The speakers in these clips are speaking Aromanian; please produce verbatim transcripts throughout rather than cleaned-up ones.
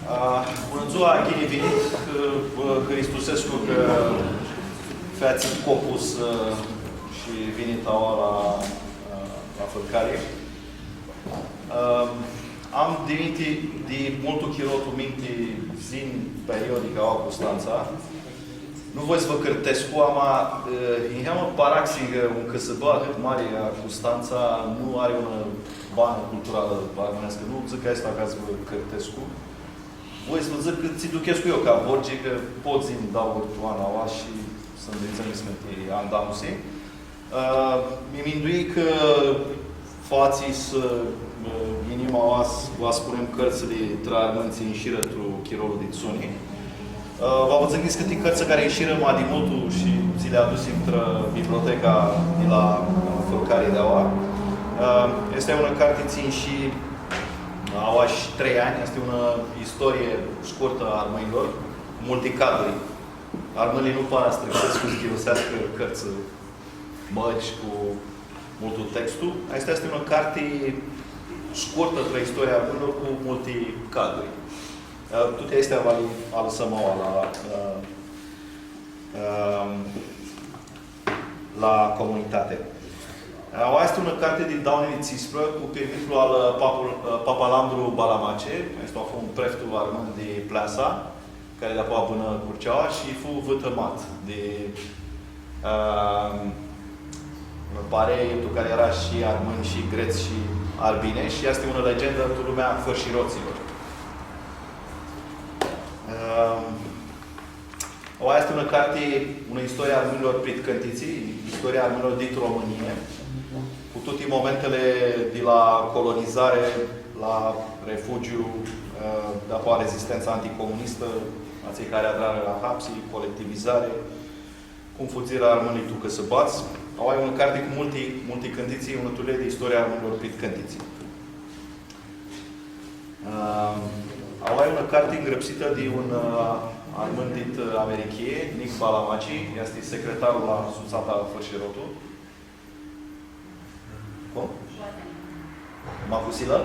A, bunã dzua, ghini vinit, cã vã hãristusescu cã featsit copus, ã, shi vinit aua la, ã, la Fãlcari. Ã, am di minti, di multu chiro tu minti, s-yin periodic aua Custantsa. Nu voi s-vã cãrtescu, ama, ã, nj-easti niheamã paraxin cã un cãsãbã ahãt mari ca Custantsa nu ari unã banã culturalã armãneascã. Nu dzãc aestã ca s-vã cãrtescu. Voi s-vã dzãc cã tsi duchescu eu ca borgi, cã pot s-yin dauã ori tu an aua shi s-nvitsãm niscãnti andamusi. Ã, mi minduii cã fatsi s-, ã, yinim aua s-, va spunem cãrtsãli trã armãnj tsi inshirã tu chirolu di soni. Ã, va vã dzãc niscãnti cãrtsã cari inshirã ma di multu shi tsi li adusim trã biblioteca di la, ã, Fãlcari di aua. Ã, easti unã carti tsi inshi aua shi trei anj, easti unã istorie shcurtã a armãnjlor, cu multi cadri. Armãnjlji nu para s-tripsescu s-ghivãseascã cãrtsã mãri shi cu multu textu. Aestã easti unã carti shcurtã trã istoria a armãnjlor cu multi cadri. Ã, tuti aesti va li alãsãm aua la, ã, ã, la comunitati. Aua easti unã carti di dauã njilji tsisprã cu pirmithlu al, ã, papul, ã, Papa Landru Balamace, aestu fu un preftu armãn di Pleasa, cari dapoaia bãnã Curceaua shi fu vãtãmat di, ãm, parei, tu cari eara shi armãnj, shi grets, shi arbinesh, shi easti unã legendã tu lumea fãrshirotslor. Ãm, aua easti unã carti, unã istorie a armãnjlor prit cãntitsi, istoria a armãnjlor dit Romãnii, cu tuti momentili di la colonizari, la refugiu, ã, dapoaia rezistentsa anticomunistã, atselj cari adrarã la hapsi, colectivizari, cum fudzirã armãnjlji tu cãsãbadz. Aua e unã carti cu multi, multi cãntitsi, unã turlii di istoria a armãnjlor prit cãntitsi. Ã, aua e unã carti ngrãpsitã di un, ã, armãn dit, ã, Americhii, Nic Balamaci, easti secretarlu la Sutsata Fãrshirotu. Cum? Macusilã?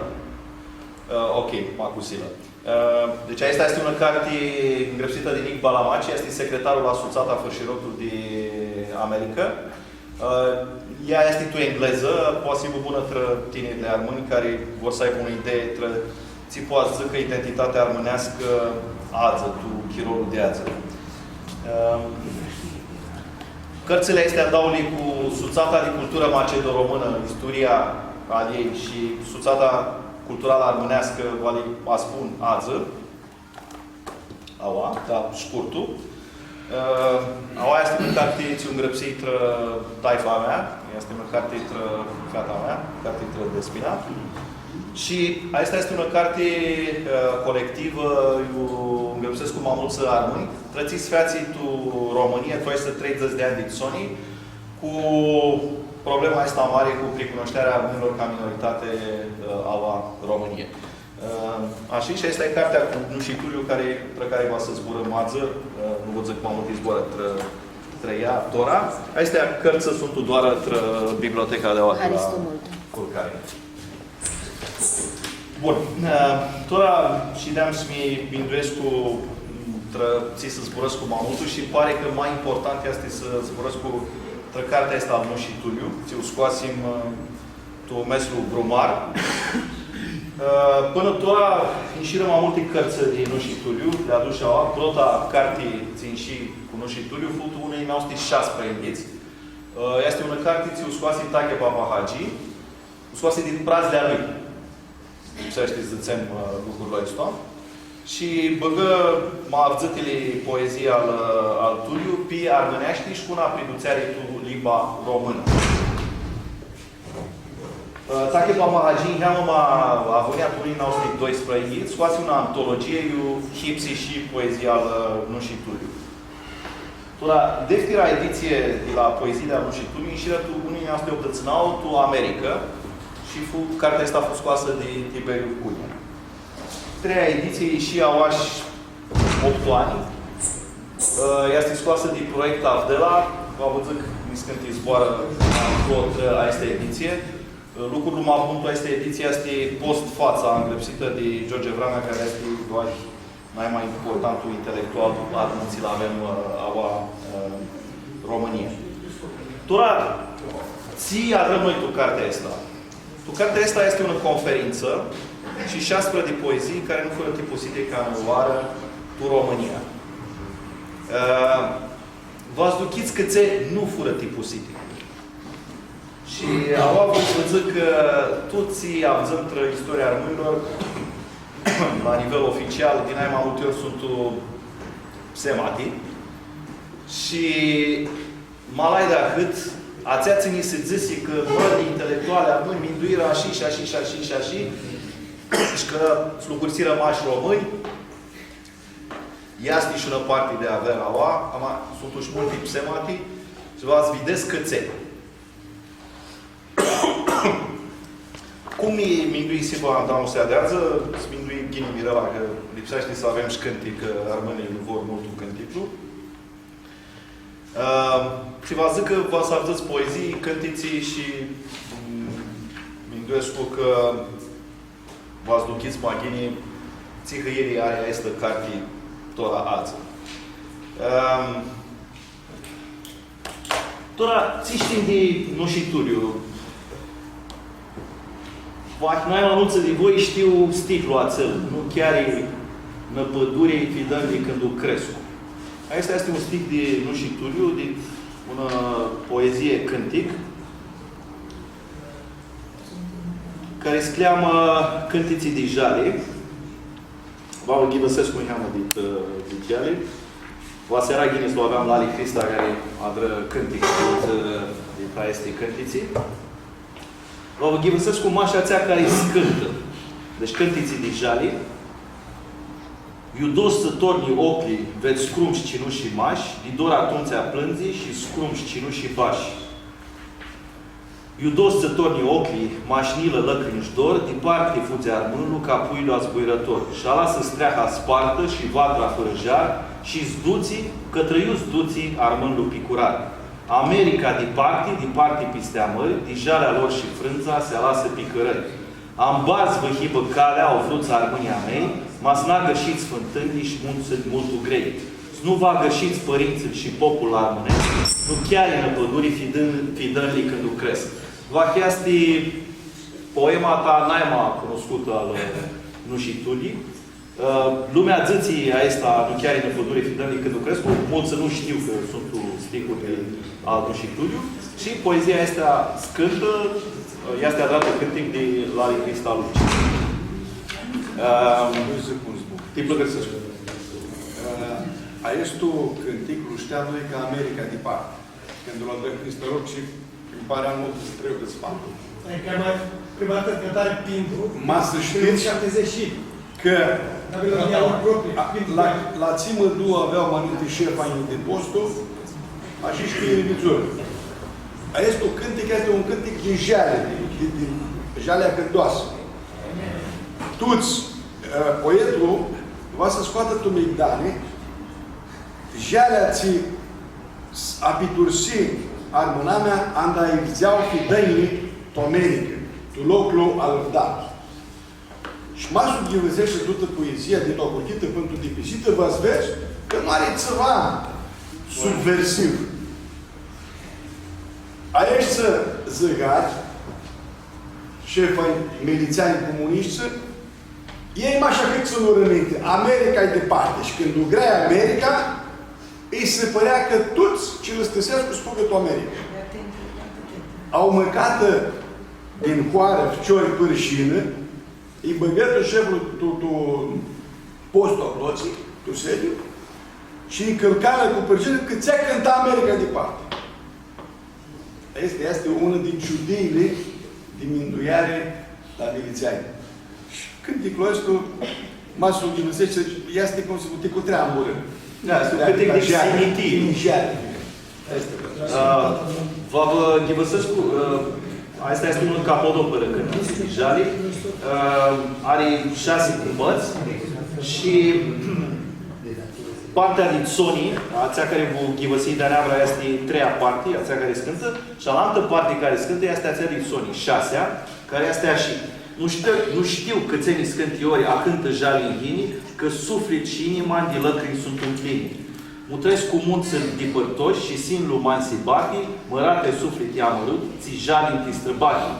Ã, ok, Macusilã. Ã, deci, aestã easti unã carti ngrãpsitã di Nic Balamaci, easti secretarlu la Sutsata Fãrshirotu di America. Ã, ea easti tu englezã, poati s-hibã bunã trã tinirlji armãnj cari vor s-aibã unã idee trã tsi poati s-dzãcã identitatea armãneascã adzã, tu chirolu di adzã. Ãm, cãrtsãli aesti dauãli cu Sutsata di Culturã Macedo-Românã, isturia a ljei shi Sutsata Culturalã Armãneascã, va li aspun adzã. Aua, da, shcurtu. Ã, aua easti unã carti tsi u ngrãpsii trã taifa a mea, easti unã carti trã feata a mea, carti trã Despina. Shi aestã easti unã carti, ã, colectivã, iu ngrãpsescu ma multsã armãnj, trã tsi s-featsi tu Romãnia, tu aeshti treidzãts di anj dit soni, cu problema aestã mari, cu pricunoshtearea armãnjlor ca minoritati, ã, aua Romãnia. Ã, ashi, shi aestã e cartea cu Nushi Tulliu, cari, trã cari va s-zburãm adzã, ã, nu vã dzãc ma multi zboarã trã, trã ea, tora. Aesti cãrtsã suntu doarã trã biblioteca di aua, di la Haristo multu. Fãlcari. Bun, ã, tora shideam s-mi minduescu trã tsi s-zburãscu ma multu shi pari cã ma important easti s-zburãscu trã cartea aestã al Nushi Tulliu, tsi u scoasim, ã, tu meslu Brumar. Ã, pãnã tora inshirã ma multi cãrtsã di Nushi Tulliu, li adush aua, prota carti tsi inshi cu Nushi Tulliu fu tu unã njilji nauã suti shasprãyinghits. Ã, easti unã carti tsi u scoasi Tache Papahagi, u scoasi dit prazlji a lui. Lipseashti s-dzãtsem, ã, lucrul aestu. Shi bãgã ma avdzãtili poezii al, ã, al Tulliu pi armãneashti shi cu unã pridutseari tu limba românã. Ã, Tache Papahagi, niheamã ma agonjat, tu unã njilji nauã suti doisprãyinghits, scoasi unã antologie, iu hipsi shi poezia al, ã, Nushi Tulliu. Tora, deftira editsii di la poeziili a Nushi Tulliu inshirã tu unã njilji nauã suti optudzãts shi nauã tu America shi fu, cartea aestã fu scoasã di Tiberiu Cunea. Treia editsii ishi aoa sh-optu anj. Ã, easti scoasã di Proiect Avdela, va vã dzãc niscãnti zboarã trã aestã editsii. Lucrul ma bun tu aestã editsii easti Post Fața, ngrãpsitã di George Vrana, cari easti doar nai ma importantul intelectual armãn tsi lu avem, ã, aua, ã, Romãnia. Tora, tsi adrãm noi tu cartea aestã? Tu cartea aestã easti unã conferintsã shi shasprã di poezii cari nu furã tipusiti canãoarã tu Romãnia. Ã, va s-aduchits cãtse nu furã tipusiti. Shi aua va s-vã dzãc cã tuts tsi avdzãm trã istoria armãnjlor, la nivel oficial, di nai ma multi ori suntu psemati. Shi ma lai di ahãt, atsea tsi nji si dzãsi cã mãrli intelectuali armãnj minduirã ashi shi ashi shi ashi shi ashi, shi cã s-lugursirã mash romãnj, easti shi unã parti di aver aua, ama suntu shi multi psemati, shi va s-videts cãtse. Cum mi, mindui Sipa, anda nu s-adeadzã, s-mindui ghini Mirela, cã lipseashti s-avem shi cãntic, cã armãnjlji nu vor multu cãnticlu. Ã, tsi va dzãc cã va s-avdzãts poezii, cãntitsi shi, mm, minduescu cã va s-aduchits ma ghini tsi hãiri ari aestã carti tora adzã. Ãm, tora, tsi shtim di Nushi Tulliu? Vahi nai ma multsã di voi shtiu stihlu atsel, nu chiari nã pãduri fidãnjli cãndu crescu. Aestu easti un stih di Nushi Tulliu, di unã poezii cãntic, cari s-cljamã Cãntitsi di jali. Va vã ghivãsescu niheamã dit, dit eali. Va s-eara ghini s-lu aveam la Ali Crista, cari adrã cãntic dit, dit aesti cãntitsi. Va vã ghivãsescu mash atsea cari s-cãntã. Deci, Cãntitsi di jali. Iu dos tsã tornji oclji, vedz scrumsh, cinushi, mash, di dor atumtsea plãndzi shi scrumsh, cinushi, bash. Iu dos tsã tornji oclji, mash njilã, lãcrinj sh-dor, diparti fudzi armãnlu ca puilu azbuirãtor, sh-alasã streaha spartã shi vatra fãrã jar, shi s-dutsi, cãtrã iu s-dutsi armãnlu picurar. America diparti, diparti pisti amãri, di jalea lor shi frãndza s-alasã pi cãrãri. Ambar s-vã hibã calea, o vruts armãnj a mei, ma s-nu agãrshits fãntãnjlji shi muntsãlj multu grei. S-nu vã agãrshits pãrintsãlj shi popul armãnescu, nu chiari nã pãduri fidãn-, fidãnjli cãndu crescu. Vahi easti poema ta nai ma cunuscutã al Nushi Tulliu. Ã, lumea dzãtsi aestã, nu chiari nã pãduri fidãnjli cãndu crescu, multsã nu shtiu cã suntu stihuri al Nushi Tulliu. Shi poezia aestã s-cãntã, ã, easti adratã cãntic di Lali Crista Luci. Ãm, ti plãcãrsescu. Ã, aestu cãntic lu shtea noi ca America diparti. Cãndu lu adrã Crista Luci, nji pari anlu s-trec di spate. Adicã ma prima dată căutare Pindu, Ma s-shtits prin șaptezeci și cã la, la, la tsi mãdua avea ma ninti shef anj di postu, ashi shi Vidzur. Aestu cãntic easti un cãntic di jali, di, di, di jalea cãndoasã. Tuts, ã, poetlu va s-scoatã tu migdani jalea tsi s-apitursi armãnamea, anda ivdzea fidãnjlji tu America, tu loclu alãvdat. Shi ma s-u ghivãseshti tutã poezia, di tu ahurhitã pãnã tu dipisitã, va s-vedz cã nu ari tsiva subversiv. Aeshti zãgari, shefai militseanj comunishti, elj mash ahãt tsãnurã minti, America-i diparti. Shi cãndu u grea America, lji si pãrea cã tuts tsi listãsescu s-fugã tu America. Au mãcatã din hoarã ficiori pãrjinã, lji bãgã tu sheflu, tu, tu postu aclotsi, tu sediu, shi lji cãlcarã cu pãrjinã cã tsi cãnta America-i diparti. Aestã easti unã di ciudiili di mindueari la militseanj. Shi cãnticlu aestu, ma s-lu ghivãseshti, easti cum s-, ti cutreamurã. Da, easti un cãntic di xinitii. Xinitii. Aestã. Ã, va vã ghivãsescu, ã, aestã easti unã capodoperã cãntitsi di jali, ã, ari shasi cumãts shi Partea di soni, atsea cari vã ghivãsii di aneamra, easti treia parti, atsea cari s-cãntã, shi alantã parti cari s-cãntã easti atsea di soni, shasea, cari easti ashi. Nu shtiu, nu shtiu cãtse niscãnti ori ahãntã jali nj-yini, cã suflit shi inima di lãcrinj suntu mplini. Mutrescu muntsãlj dipãrtoshi shi sinlu ma nj-si bati, mãrate suflit i amãrut, tsi jali nj-ti strãbati.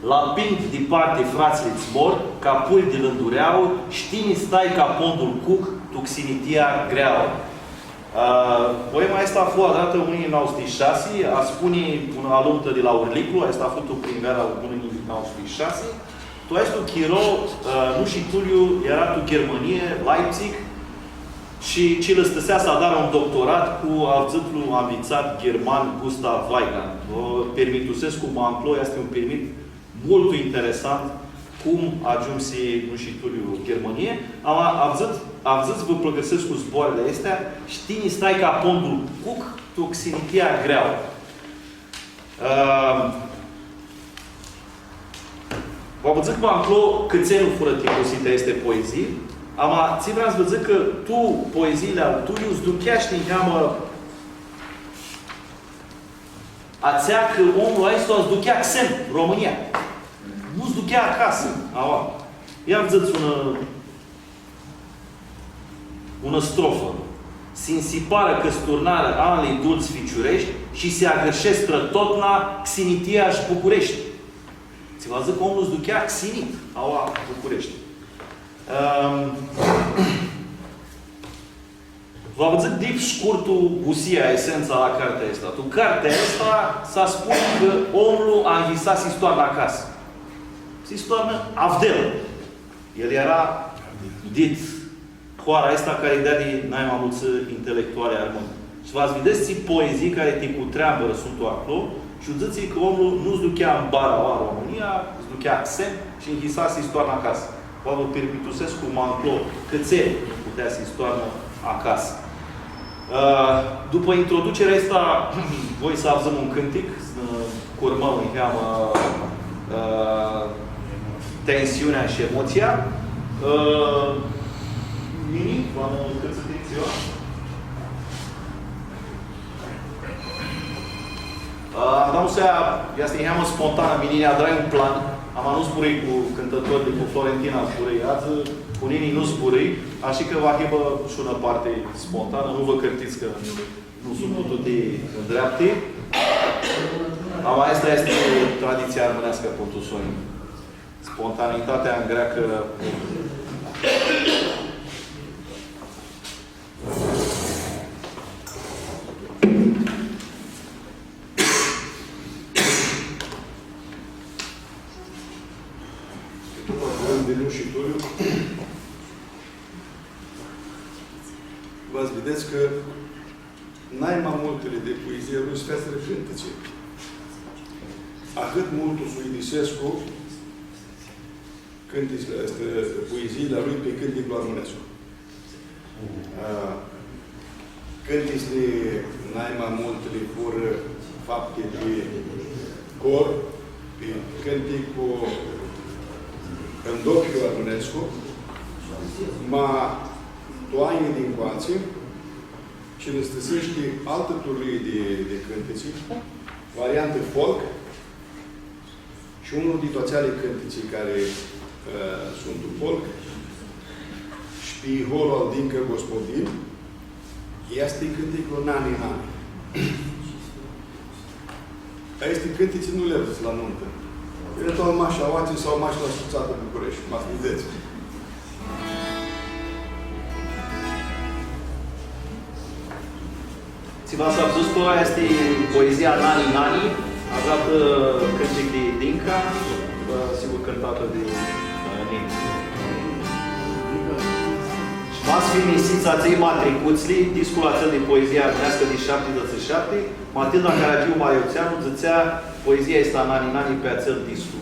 La Pind diparti fratslji-ts mor, ca pulj di lãndureauã, shi tini stai ca pondul cuc, tu xinitia greauã. Ã, poema aestã fu adratã tu unã njilji nauã suti shasi, aspuni unã alumtã di la Urliclu, aestã fu tu primveara unã njilji nauã suti shasi. Tu aestu chiro, ã, Nushi Tulliu eara tu Ghirmãnii, Leipzig, shi listãsea s-adarã un doctorat cu avdzãtlu anvitsat ghirman Gustav Weigand. Vã pirmitusescu ma nclo, easti un pirmit multu interesant cum agiumsi Nushi Tulliu Ghirmãnii. Ama avdzãts, avdzãts, vã pãlãcãrsescu zboarãli aesti, shi tini stai ca pondul cuc, tu xinitia greauã. Ã, va vã dzãc ma nclo cãtse nu furã ticusiti aesti poezii, ama tsi vream s-vã dzãc cã tu poeziili al Tulliu s-duchea shi niheamã atsea cã omlu aestu s-duchea xen, Romãnia. Nu s-duchea acasã, aua. Ia avdzãts unã Unã strofã. Si nj-si parã cã s-turnarã anlji dultsi ficiureshti shi si agãrshescu totna xinitia shi Bucureshti. Tsi va dzãc, omlu s-duchea xinit, aua, Bucureshti. Ãm, va vã dzãc dip shcurtu gusia, esentsa la cartea aestã. Tu cartea aestã s-spuni cã omlu anyisa si s-toarnã acasã. Si s-toarnã avdel. El eara dit hoara aestã cari deadi nai ma multsã intelectuali armãnj. Shi va s-videts tsi poezii cari ti cutreamãrã suntu aclo, shi u dzãtsi cã omlu nu s-duchea ãn bara la Romãnia, s-duchea xen shi anyisa si s-toarnã acasã. Va vã pirmitusescu ma nclo cãtse nu putea si s-toarnã acasã. Ã, dupã introducerea aestã, voi s-avdzãm un cãntic, s-nã curmãm niheamã, ã, tensiunea shi emotsia. Ã, Mini, va nã cãtsãtim tsiva. Ã, andamusea easti niheamã spontanã, mini nj-adrai un plan, ama nu zburãi cu cãntãtorlji, cu Florentina zburãi adzã, cu Nini nu zburãi, ashi cã va hibã shi unã parti spontanã, nu vã cãrtits cã nu suntu tuti ndreapti. Ama aestã easti traditsia armãneascã, pãn tu soni. Spontaneitatea ãn greacã. Di Nushi Tulliu, va s-videts cã nai ma multili di puizii a lui s-featsirã cãntitsi. Ahãt multu s-uidisescu cãntitsli, aesti, puiziili a lui pi cãnticlu armãnescu. Ã, cãntitsli nai ma multili furã fapti pi cor, pi cãnticlu ãndochiu armãnescu, ma tu anjlji di ncoatsi, shi listãseashti altã turlii di, di cãntitsi, variantã folk, shi unlu di tu atseali cãntitsi cari, ã, suntu folk, shi pi ihorlu al Dinca Gospodin, easti cãnticlu Nani, nani. Aesti cãntitsi nu li avdzãts la numtã. Eara mash aoatsi sau mash la sutsatã Bucureshti, ma s-videts. Tsi va s-avdzãts tora easti poezia Nani, nani, avea, ã, cãntic di Dinca, ã, sigur cãntatã di, ã, Nini. Shi ma s-fim isits atselj ma tricutslji, discul atsel di poezia armãneascã di shaptidzãts shi shapti, Matilda Caragiu Maiotseanu dzãtsea poezia aestã Nani, nani pi atsel discu.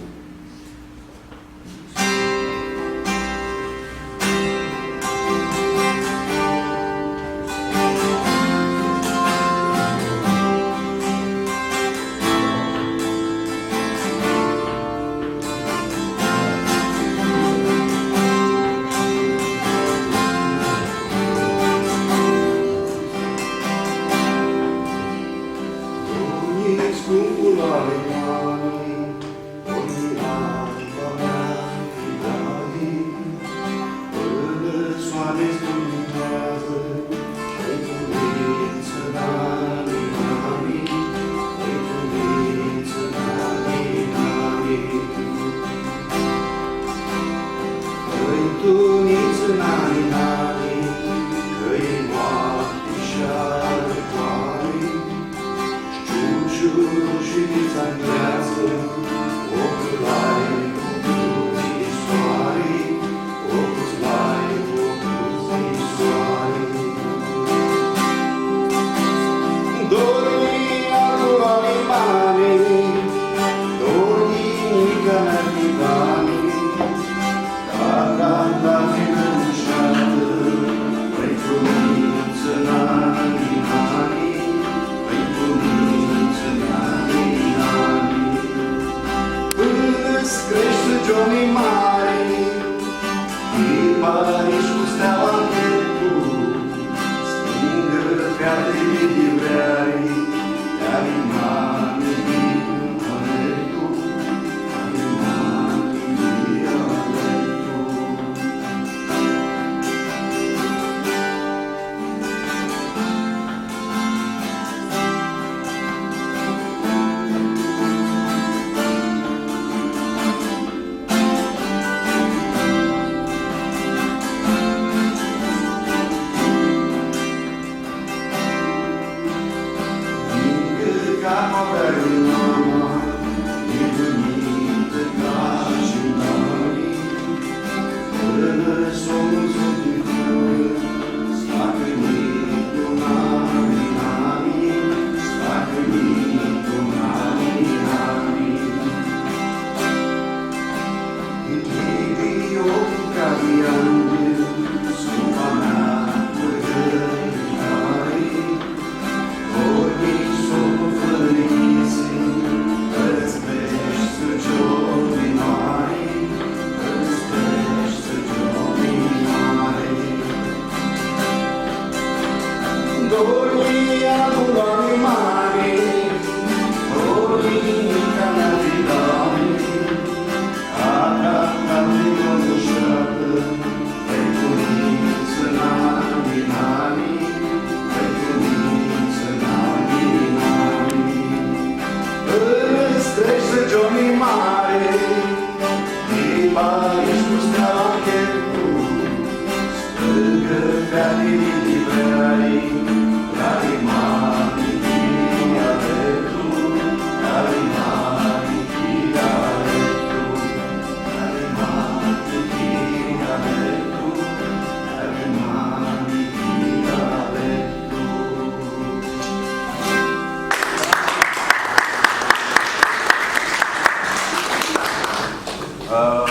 Ã,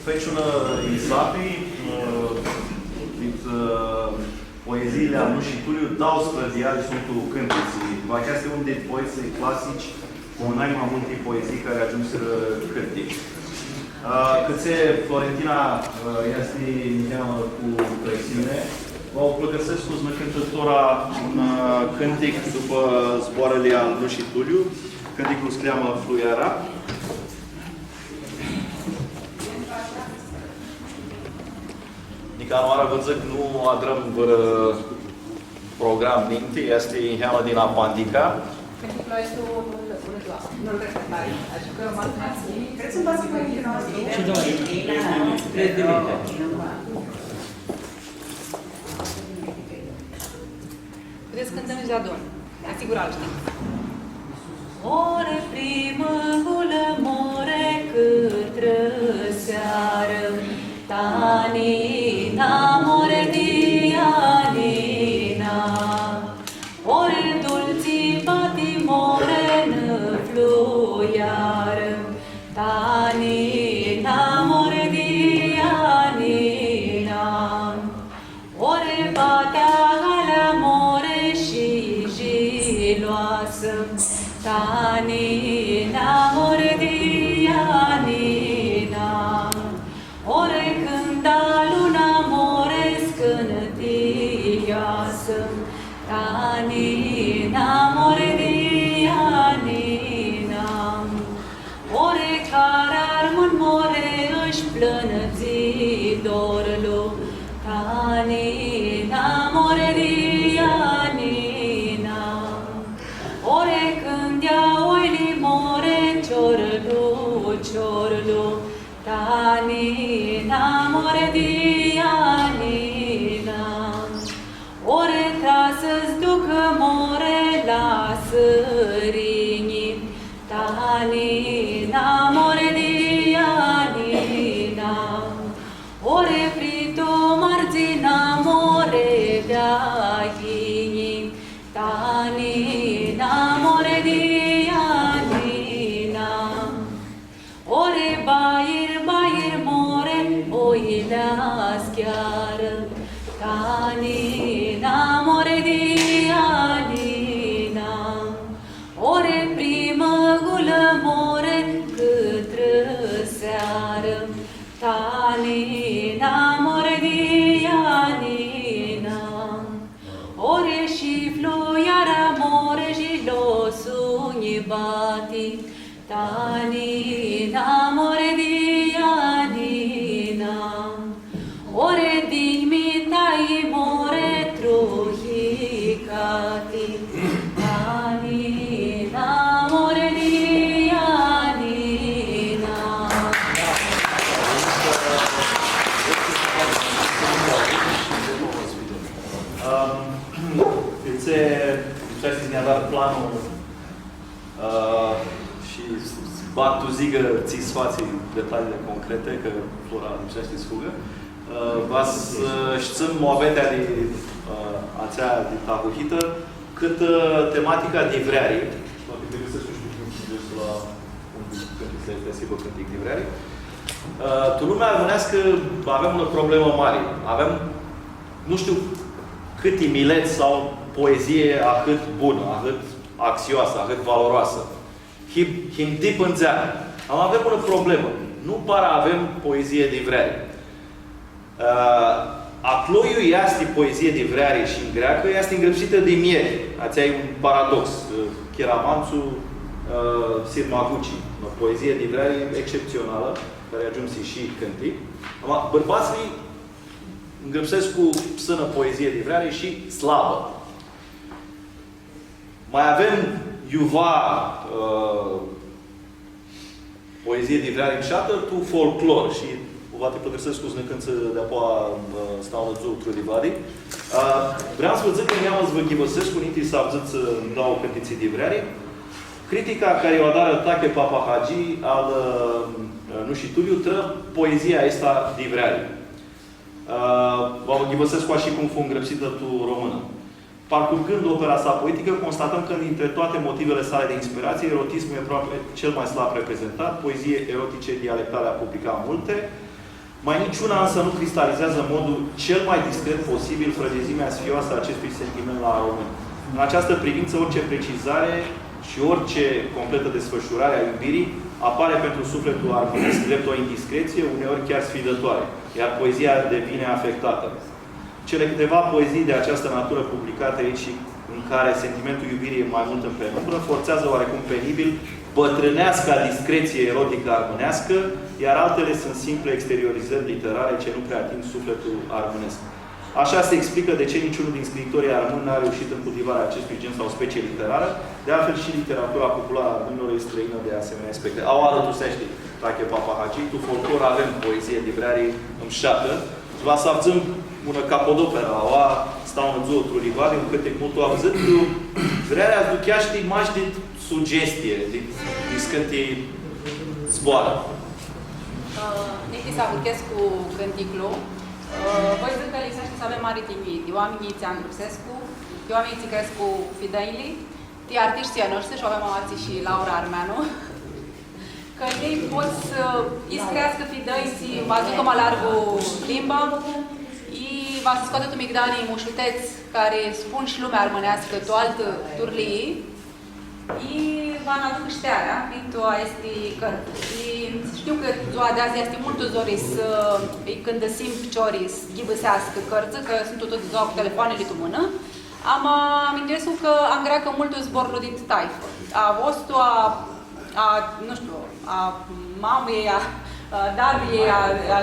feci unã isapi, ã, dit, ã, poeziili al Nushi Tulliu, dauãsprãdzatsi di eali suntu cãntitsi. Va, aestã easti un dit poetslji clasitsi, cu nai ma multi poezii cari agiumsirã cãntic. Ã, cãtse Florentina, ã, easti niheamã cu presiuni, va u pãlãcãrsescu s-nã cãntã tora un, ã, cãntic dupã zboarãli al Nushi Tulliu, cãnticlu s-cljamã Fluiara. Nica nu, va dzãc, nu adrãm vãrã program ninti, easti niheamã din apandica. Cãnticlu aestu nu-l, nu-l, nu-l respectari. Adicã, ma, cred s-nvãtsã pãrintsãlj a noshtri. Shi doilji. Trei di minti. Putem s-cãntãm shi deadun. Asigurã-l, shtii. More primãgulã, more cãtrã searã, Tanina, more di Ianina. Ore dultsi pati, more nã fluiarã, Tanina, more di Ianina. Ore patea galea, more shi jiloasã, Tanina, more di Ianina. Ore cãnta luna, more scãntioasã, Tanina, more di Ianina. Ore cara armãn, more ãsh plãndzi dorlu, Tanina, More di Ianina, ore cãntea oili more ciorlu, ciorlu, Tanina, more di Ianina. Ore tra s-ducã more la sãrinj, Tanina, more di Ianina. Ore pri tu mardzina more di aghini, Tanina, more di Ianina. Ore bair, bair more, oilea s-chearã, Tanina, more di Ianina. Ore pri mãgulã more, cãtrã searã, Tanina, more di Ianina. Ore shi fluiara more shi losunj bati, Tanina, more di Ianina. Ore di mitai more truhicati, Tanina, more di Ianina. Ãm, lipseashti s-nã adari planlu, ã, shi s-, s-, bag tu zigã tsi s-fatsi, detaliile concrete, cã Flora lipseashti s-fugã. Ã, va s-, ã, shtitsem muabetea di, ã, atsea di tahuhitã, cãtã, ã, tematica di vreari. Poati cã gãsescu, nu shtiu cum s-duc la un cãntic, s-aibã cãntic di vreari. Ã, tu lumea armãneascã avem unã problemã mari. Avem, nu shtiu cãti milets au poezii ahãt bunã, ahãt axioasã, ahãt valoroasã. Him, him dip ãn dzeanã. Ama avem unã problemã. Nu para avem poezii di vreari. Ã, aclo iu easti poezia di vreari shi ãn greacã, easti ngrãpsitã di mieri. Atsea e un paradox. Ã, Chiramantsu, ã, Sirmaguci, unã poezie di vreari exceptsionalã, cari agiumsi shi cãntic. Ama bãrbatslji ngrãpsescu psãnã poezie di vreari shi slabã. Ma avem iuva, ã, poezii di vreari mushatã, tu folclor, shi va ti pãlãcãrsescu s-nã cãntsã di-apoa, ã, Stau nã dzuã tru livadi. Ã, vream s-vã dzãc cã niheamã s-vã ghivãsescu, ninti s-avdzãts, ã, dauã cãntitsi di vreari. Critica cari u adarã Tache Papahagi al, ã, Nushi Tulliu trã poezia aestã di vreari. Ã, va vã ghivãsescu ashi cum fu ngrãpsitã tu românã. Parcurgând opera sa poetică, constatăm că dintre toate motivele sale de inspirație, erotismul e aproape cel mai slab reprezentat, poezii erotice dialectale a publicat multe, mai niciuna însă nu cristalizează în modul cel mai discret posibil frăgezimea sfioasă a acestui sentiment la români. În această privință, orice precizare și orice completă desfășurare a iubirii apare pentru sufletul armânesc drept o indiscreție, uneori chiar sfidătoare, iar poezia devine afectată. Cele câteva poezii de această natură publicate aici, în care sentimentul iubirii e mai mult în penumbră, forțează oarecum penibil bătrâneasca discreție erotică armânească, iar altele sunt simple exteriorizări literare ce nu prea ating sufletul armânesc. Așa se explică de ce niciunul din scriitorii armâni n-a reușit în cultivarea acestui gen sau specie literară, de altfel și literatura populară a armânilor e străină de asemenea aspecte. Aoa, arãtuseashti Tache Papahagi, tu folclor avem poezie di vreari mushatã, va s-avdzãm unã capodoperã, aoa, Stau nã dzuã tru livadi, un cãntic multu avdzãt, vrearea s-aducheashti mash dit sugestie, dit, dit cãntic zboarã. Ã, ninti s-ahurhescu cu cãnticlu, ã, voi dzãc cã lipseashti s-avem mari tinjii di oaminjlji tsi angrãpsescu, di oaminjlji tsi crescu fidãnjli, ti artishtsãlj a noshtri, shi avem aoatsi shi Laura Armeanu, cã elj pot s-, ã, s-creascã fidãnj, s-aducã ma largu limba, i va s-scoatã tu migdani mushutets cari spun shi lumea armãneascã tu altã turlii, i va nã aducã shtearea, prin tu aesti cãrtsã. Shi shtiu cã dzua di adzã easti multu zori s-lji cãndãsim ficiorlji s-ghivãseascã cãrtsã, cã suntu tut dzua cu telefoanili tu mãnã. Ama minduescu cã angreacã multu zborlu dit taifã. A vostu, a, a, nu shtiu, a mamãljei, a, a dadãljei, a, a,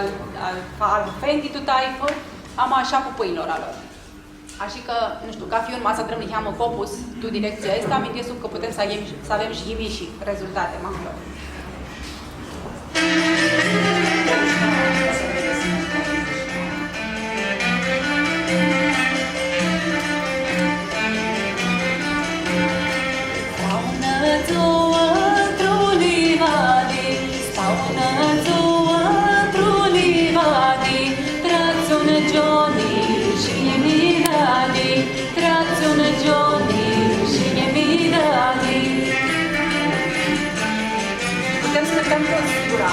a, a fendi tu taifã, ama shi a pãpãnjlor a lor. Ashi cã, nu shtiu, cafi un ma s-adrãm niheamã focus tu direcția aestã, minduescu cã putem s-avem, s-avem shi yimishi rezultate, ma aclo. Stau unã dzuã ntr-un livadi, stau unã dzuã ntr-un livadi, tradz un gioni shi mi dadi, tradz un gioni shi mi dadi. Putem s-cãntãm tots, sigura.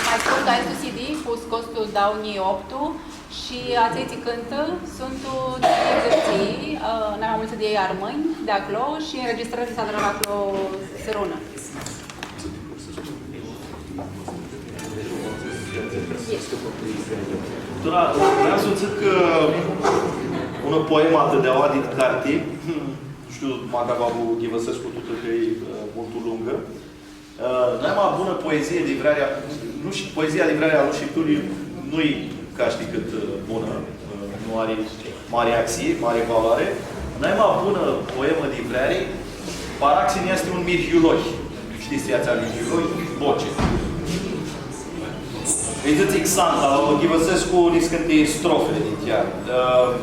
Ma scurt, aestu C D fu scos tu dauã njilji optu shi atselj tsi cãntã suntu di Gãrtsii, ã, nai ma multsã di elj armãnj di aclo shi ãnregistrãri s-adrã aclo sãrunã. Tora, vream s-dzãc, ã, unã poemã di aoa dit carti, nu shtiu, macã va u ghivãsescu tutã, cã e, ã, multu lungã. Ã, nai ma bunã poezii di vreari, nu shtiu, poezia di vreari a lui Shepturi nu-i ca shtii cãt, ã, bunã, ã, nu ari mari axii, mari valoare. Nai ma bunã poemã di vreari, paraxin, easti un mirhiuloi. Shtits tsi easti mirhiuloi? Boce. Lji dzãtsi Xanta, u ghivãsescu niscãnti strofi di ea. Ã,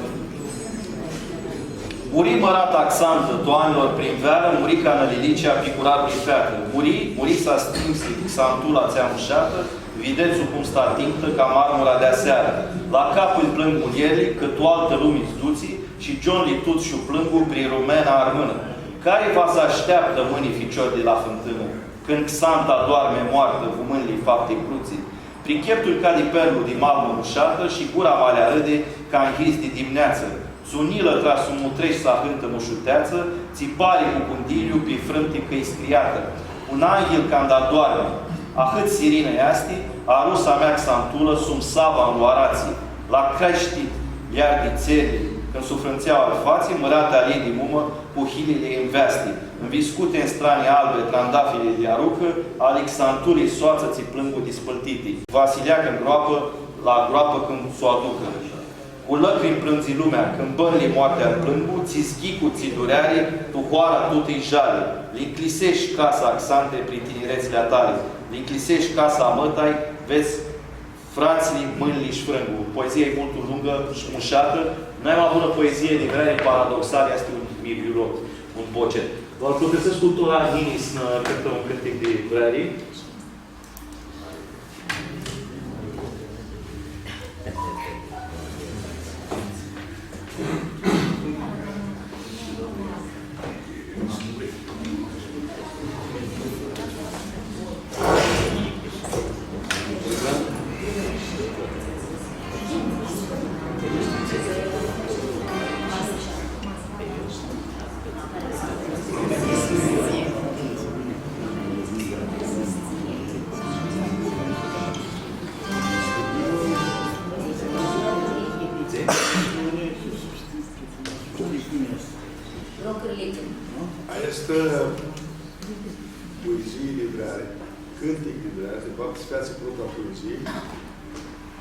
Muri mãrata Xantã, tu anjlor prin vearã, muri ca nã lilicea picurarlui featã. Muri, muri s-astinsi Xantula atsea mushatã, videts-u cum sta tinjtã ca marmura di asearã. La caplu plãngu muljerli, cã tu altã lumi s-dutsi, shi gionlji tuts sh-u plãngu pri rumena armãnã. Cari va s-ashteaptã mãni ficior di la fãntãnã, cãndu Xanta doarmi moartã cu mãnjli fapti crutsi? Pri cheptul ca di perlu di malmã mushatã shi gura ma li arãdi ca nhis di dimneatsã. Tsi unã njilã tra s-u mutreshti s-ahãntã mushuteatsã, tsi pari cu cundiliu pi frãmti cã-i scriatã. Un anghil canda adoarmi, ahãt sirinã easti, arusa mea Xantulã, sum sava nlu aratsi, la creshtit lj-ardi tserli, cãndu s-u frãntsea alfatsi, mãrata a ljei di mumã, cu hilili nveasti, nviscuti tu strani albi trandafiri di arucã, ali Xantulei soatsã tsi plãngu dispãltiti. Vasileac tu groapã, la groapã cãndu s-u aducã. Cu lãcrimi plãndzi lumea, cãndu bãnjli moartea nj-plãngu, tsi zghicu, tsi dureari, tu hoara tutã-i jali. Li ncljisesh casa, Xante, pri tiniretsli a tali, li ncljisesh casa a mã-tai, vedz, fratslji, mãnjli sh-frãngu. Poezia e multu lungã sh-mushatã, nai ma bunã poezie di vreari paradoxalã easti un mirghiulot, un bocet. Vã putets s-ascultãm tora nini s-nã cãntãm un cãntic di vreari? Aestã poezii di vreari, cãntic di vreari, di faptu s-featsi prota poezii,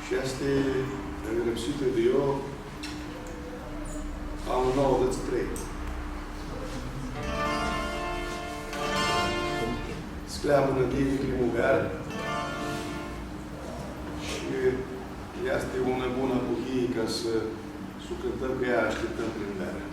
shi easti ngrãpsitã di io anlu nauãdzãts shi trei. S-cljamã Nãdii di primuvearã shi easti unã bunã apuhii ca s-, s-u cãntãm, cã ea ashtiptãm primuveara.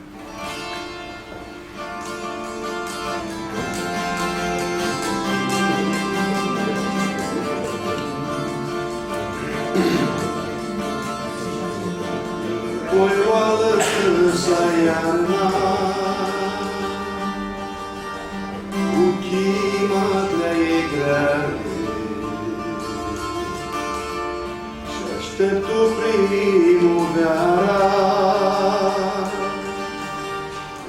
Voi oalã s-sa iarna, cu chimãtli greali, sh-ashteptu primuveara.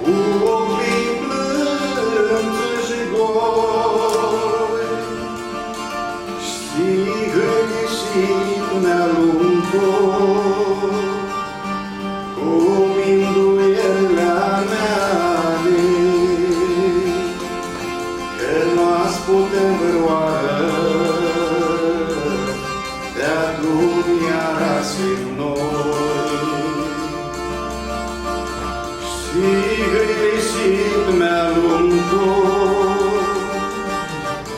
Cu oclji plãndzã shi goi, shi hãilisit mi-alumtu cu minduierli a meali, cã nu s-putem vãrãoarã di adunã iara s-him noi. Shi hãilisit mi-alumtu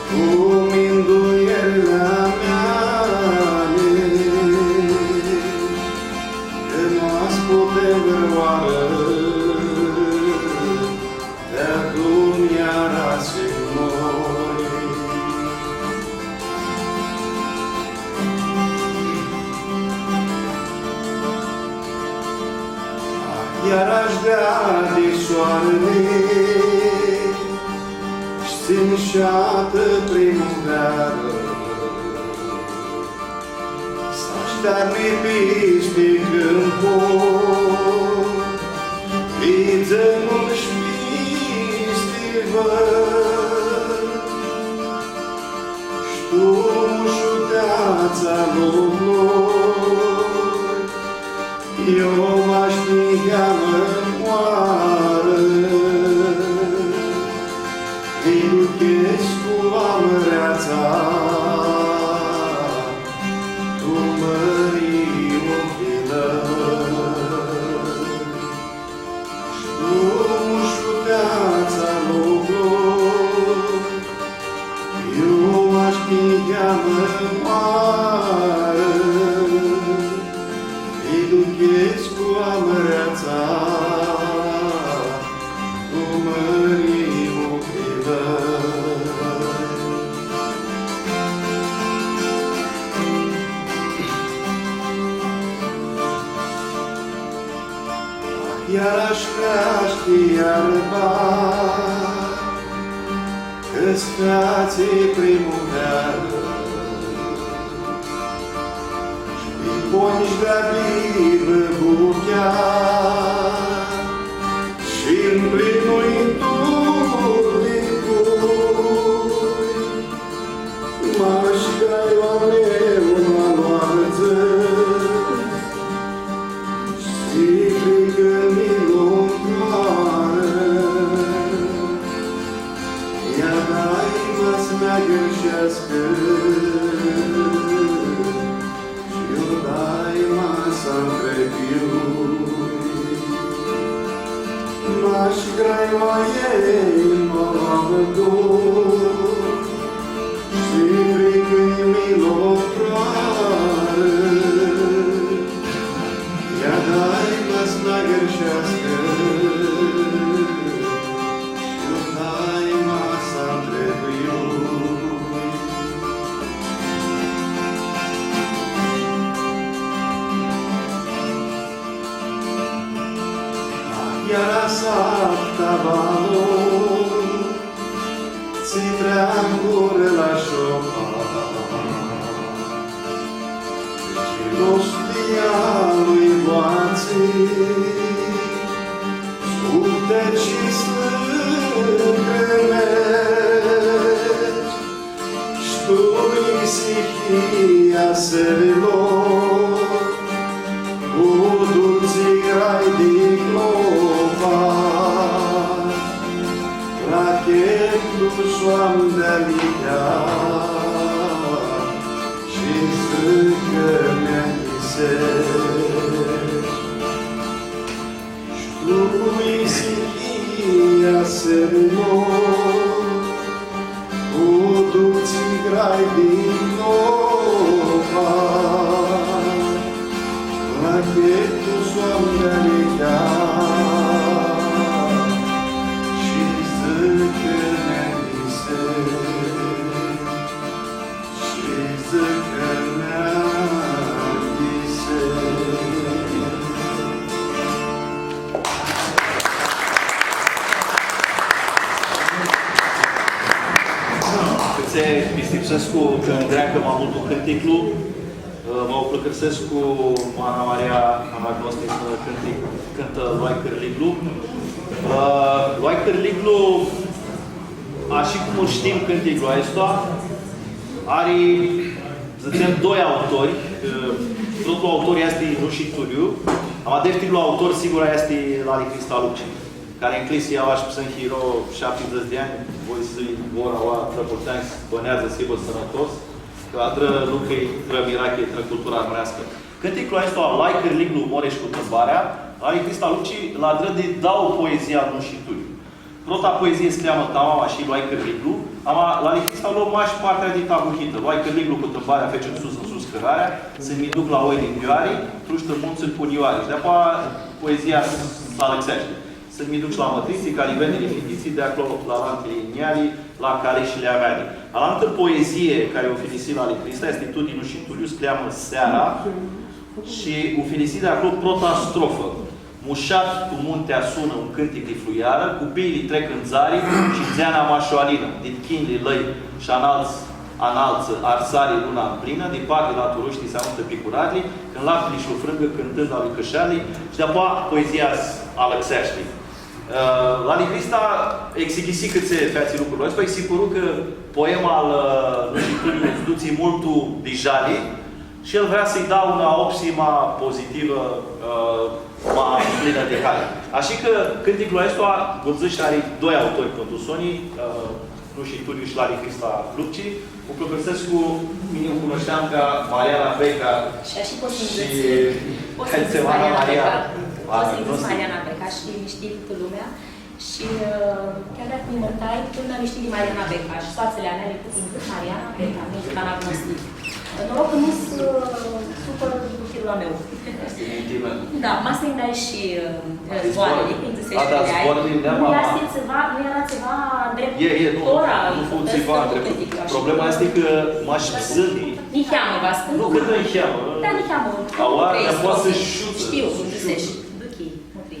cu minduierli a meali, cã nu s-putem vãrãoarã di adunã iara s-him noi. Iara sh-deadi soarli, sh-tsi mushatã primuvearã. S-ashtearni pisti cãmpu, pi dzãmul sh-pisti vãr, sh-tu mushuteatsa loclui, io mash niheamã moarã, mi-duchescu cu amãreatsa. Tu mãri u filã, sh-tu mushuteatsa loclui, io mash niheamã moarã, mi-duchescu cu amãreatsa. Tu mãri u filã. Iara sh-creashti iarba, cã s-featsi primuvearã. Shi ponj sh-deadi bãbuchea, shi mplinui tut di cui. Mash ca io a meu ma loardzã, shi fricã mi lumtoarã, ea daima s-mi agãrsheascã. Shi io da s-antrebiui, mash graima ei nu avea vãrgor, shi fricã-nj mi lo proarã, ea daima s-nã agãrsheascã, shi eu daima s-antrebiui. Iara s-ahtã vãrã, tsi treangurã la shopa, shi lostia lui boatsi, suftechi s-lacrimeci, sh-tu isihia serilor, cu dultsi grai di clopa, la cheptu s-u am dealihea, shi dzãc cã mi-ayisesh. Sh-tu isihia serilor, cu dultsi grai di clopa, la cheptu s-u am dealihea, shi dzãc cã mi-ayisesh. Cãtse pistipsescu cã ndreacã ma multu cãnticlu, ma u pãlãcãrsescu cu Ana Maria, Ana Agnostic, cãntic, cãntã Loai Cãrliglu. Loai Cãrliglu, ashi cum lu shtim cãnticlu aestu, ari, dzãtsem, doi autori, cã protlu autor easti Nushi Tulliu, ama deftirlu autor, sigur, easti Lali Hrista Lupci, cari ncljisi aoa shi psãn hiro shaptidzãts di anj, voi s-lji vor aoa trã multsã anj, s-bãneadzã, s-hibã sãnãtos, cã adrã lucri trã mirachi, trã cultura armãneascã. Cãnticlu aestu, Loai Cãrliglu, moresh cu tãmbarea, Lali Hrista Lupci lu adrã di dauã poezii al Nushi Tulliu. Prota poezii s-cljamã tamam ashi, Loai Cãrliglu, ama Lali Hrista lo mash partea di tahuhitã. Loai cãrliglu cu tãmbarea, feci nsus, nsus cãrarea, s-mi duc la oili tu ioari, trush tu muntsã cu nioari. Shi di-apoea poezia s-alãxeashti. S-mi duc shi la mãtritsi, ca li vedili fititsi, di aclo la alanti njeali, la calishili a meali. Alantã poezii cari u finisi Lali Hrista easti tut di Nushi Tulliu, s-cljamã Seara, shi u finisi di aclo prota strofã. Mushat tu munti asunã un cãntic di fluiarã, cupiili trec tu dzari shi dzeana mashoalinã, dit chinjlji lãi sh-analtsã, analtsã, arsari luna mplinã, diparti la turushti s-amutã picurarlji, cãndu laptili sh-lu frãngã cãntãndu a lui cãsharlji, shi di-apoea poezia s-alãxeashti. Ã, Lali Hrista exighisi cãtse featsi lucrul aestu, lji si pãru cã poema al, ã, Nushi Tulliu s-dutsi multu di jali, shi el vrea s-lji da unã opsi ma pozitivã, ã, ma plinã di hari. Ashi cã cãnticlu aestu, cum dzãsh, ari doi autori pãn tu soni, ã, Nushi Tulliu shi Lali Hrista Lupci. U pãlãcãrsescu, mini u cunushteam ca Mariana Beca. Shi ashi pots s-nji dzãts, pots s-nji dzãts Mariana Beca. Pots s-nji dzãts Mariana Beca shi nji shtii tutã lumea. Shi, ã, chiar dacã mi ljirtai, tutã lumea mi shtii di Mariana Beca shi soatsãli a meali, putsãn dzãc Mariana Beca, nu dzãc Ana Agnostic. Noroc cã nu s-, ã, supãrã lucrul a meu. Easti mintimentu. Da, ma s-nji dai shi, ã, zboarãli, cum dzãsesh. A, da, zboarãli, nu easti tsiva, nu eara tsiva ndreptu. E, e, nu, tora, nu fu tsiva ndreptu. Problema easti cã mash psãni. Niheamã, va spun. Nu, cã nu niheamã. Da, niheamã. Aua, trei poati s-shutsã. Shtiu, cum dzãsesh. Duchi, mutri.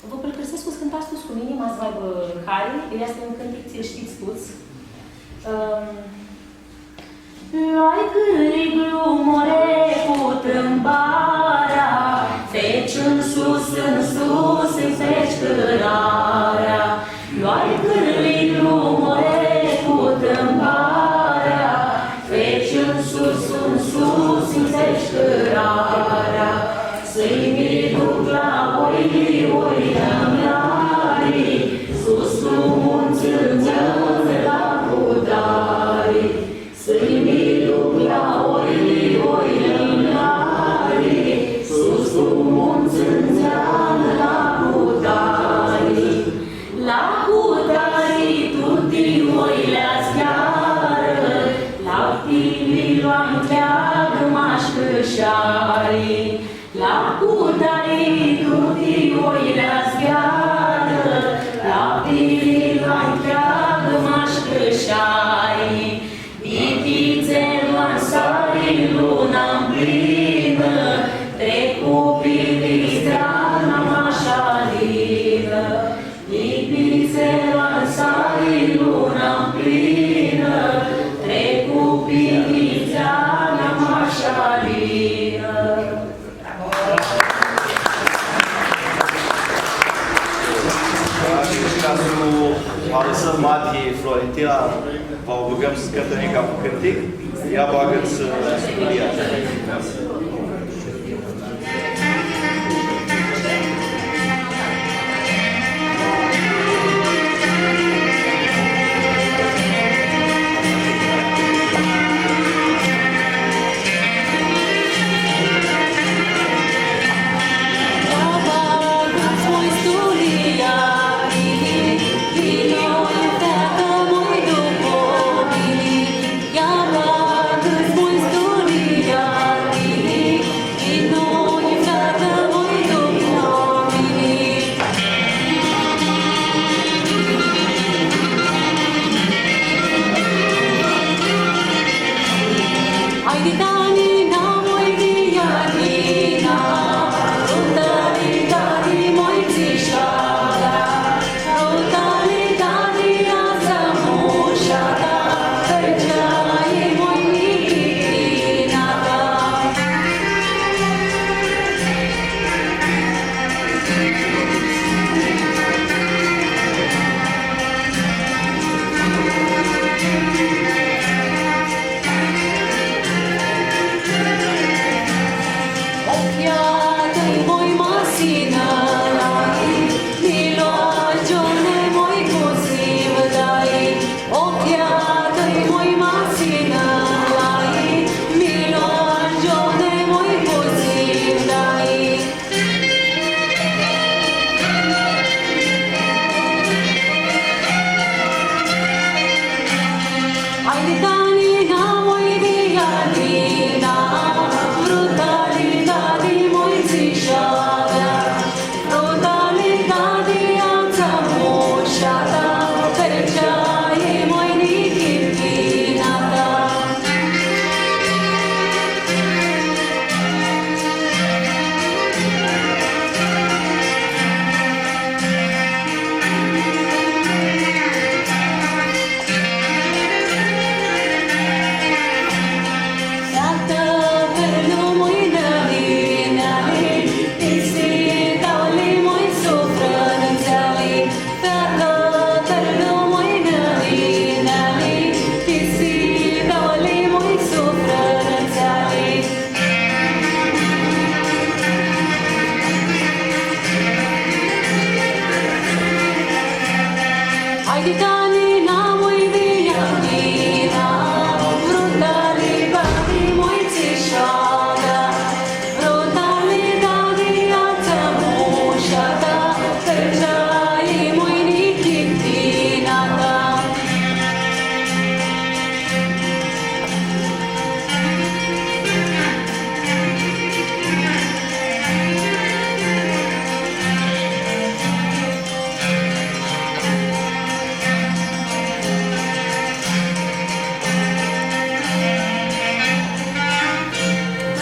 Vã pãlãcãrsescu s-cãntats tuts cu mini, ma s-vã aibã hari, easti un cãntic tsi-l shtits tuts. Ãm, Loai cãrliglu more cu tãmbarea, feci nsus, nsus, nji feci cãrarea. Loai cãrliglu more cu tãmbarea, feci nsus, nsus, nji feci cãrarea. S-mi duc la oili, oili a meali, sus tu muntsã, muntsã la cutari. S-mi duc la oili, oili a meali, Ncheagã mash cãshari, la cutari tuti oili azghearã, la pili la ncheagã mash cãshari, di pitsel ansari luna mplinã, trecu pili steana mash alinã. Di pitsel ansari luna mplinã, trecu pili steana mash alinã. Ca s-u alãsãm Mati Florentina, va u bãgãm s-cãntã nica un cãntic, ea bagã-ts, ã, studia.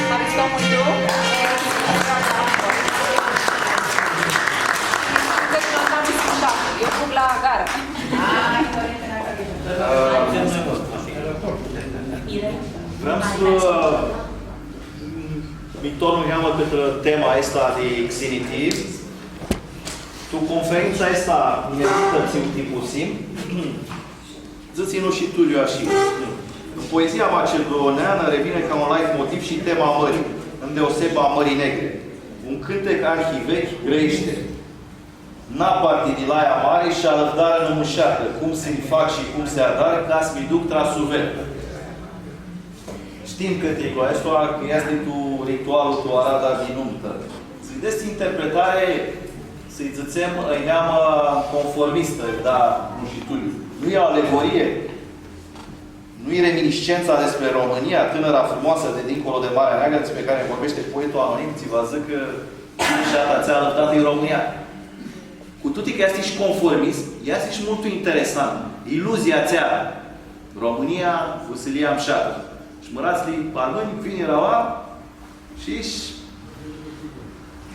Haristo multu. Suntsets cãntantsã, eu fug la gara. Vream s-mi tornu niheamã cãtrã tema aestã di xinitii. Tu conferentsa aestã ineditã tsi u tipusim, dzãtsi Nushi Tulliu ashi: În poezia macedoneană revine ca un leitmotiv și tema mării, îndeosebi a Mării Negre. Un cântec arhivechi grăiește: „N-aparti di laia mari sh-alãvdarã nãmushatã, cum s-nji fac shi cum s-adar, ca s-mi duc tra suver.” Shtim cãnteclu aestu, cã easti tu ritualul, tu arada di numtã. S-desi interpretari, s-dzãtsem, niheamã conformistã, da, Nushi Tulliu. Nu e o alegorie? Nu Reminiscența despre România, tânăra frumoasă de dincolo de Marea Neagră, despre care vorbește poetul anonim, tsi va dzãcã, ã, shi atsea alãptatã e România. Cu toate că easti shi conformism, easti shi multu interesant. Iluzia atsea, România, vãsilia mshatã. Shi mãratslji armãnj vinirã aua, shi, shi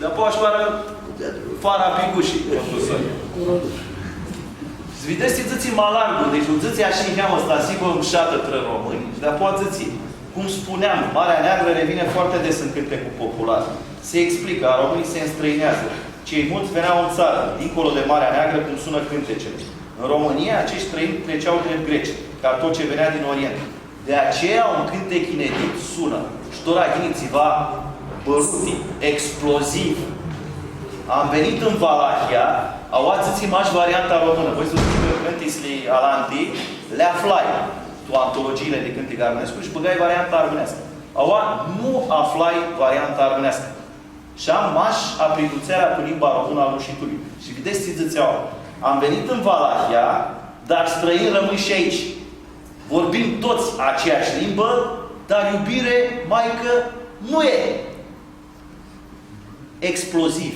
dapoaia sh-loarã fara pi gushi. S-videts, tsi dzãtsi ma largu, deci nu dzãtsi ashi niheamã s-hibã mshatã trã romãnj, shi dapoaia dzãtsi, cum spuneam, Marea Neagră revine foarte des în cântecul popular. Se explică, aromânii se înstrăinează. Cei mulți veneau în țară, dincolo de Marea Neagră, cum sună cântecele. În România, acești străini treceau drept greci, ca tot ce venea din Orient. De aceea un cântec inedit sună. Shi tora ghini tsiva bãrut, exploziv. Am venit în Valahia, aua dzãtsi mash varianta românã. Voi s-dzãc cã cãntitsli alanti li aflai tu antologiile de cântec armãnescu shi bãgai varianta armãneascã. Aua nu aflai varianta armãneascã. Shi am mash apridutsearea tu limba românã a Nushi Tulliu. Shi videts tsi dzãtsea: „Am venit în Valahia, dar străini rămân și aici. Vorbim toți aceeași limbă, dar iubire, maică, nu e.” Exploziv.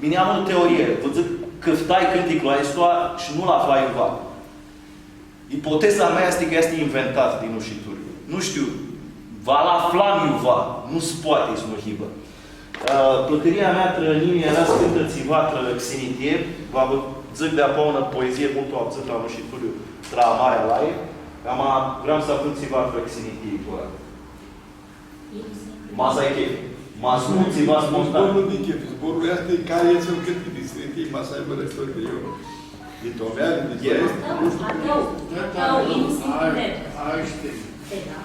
Mini am unã teorie. Vã dzãc, cãftai cãnticlu aestu shi nu-l aflai iuva. Ipoteza mea easti cã easti inventat di Nushi Tulliu. Nu shtiu, va-l aflam iuva, nu s-poati s-nu hibã. Ã, plãcãria mea trã njia eara s-cãntã tsiva trã xinitie, va vã dzãc dapoaia unã poezie multu avdzãtã a Nushi Tulliu, trã Amarea Lae, ama vream s-aflu tsiva trã xinitie, tora. Ma s-ai chef. Ma s-nu, tsiva spontan. Zborlu di chef, zborlu easti cari easti un cãntic di xinitii, ma s-aibã refren di eu. Di Tomeari, di Pãrestu, nu shtiu. A tãu, a tãu, Inus in Pined. Ashi. E, da.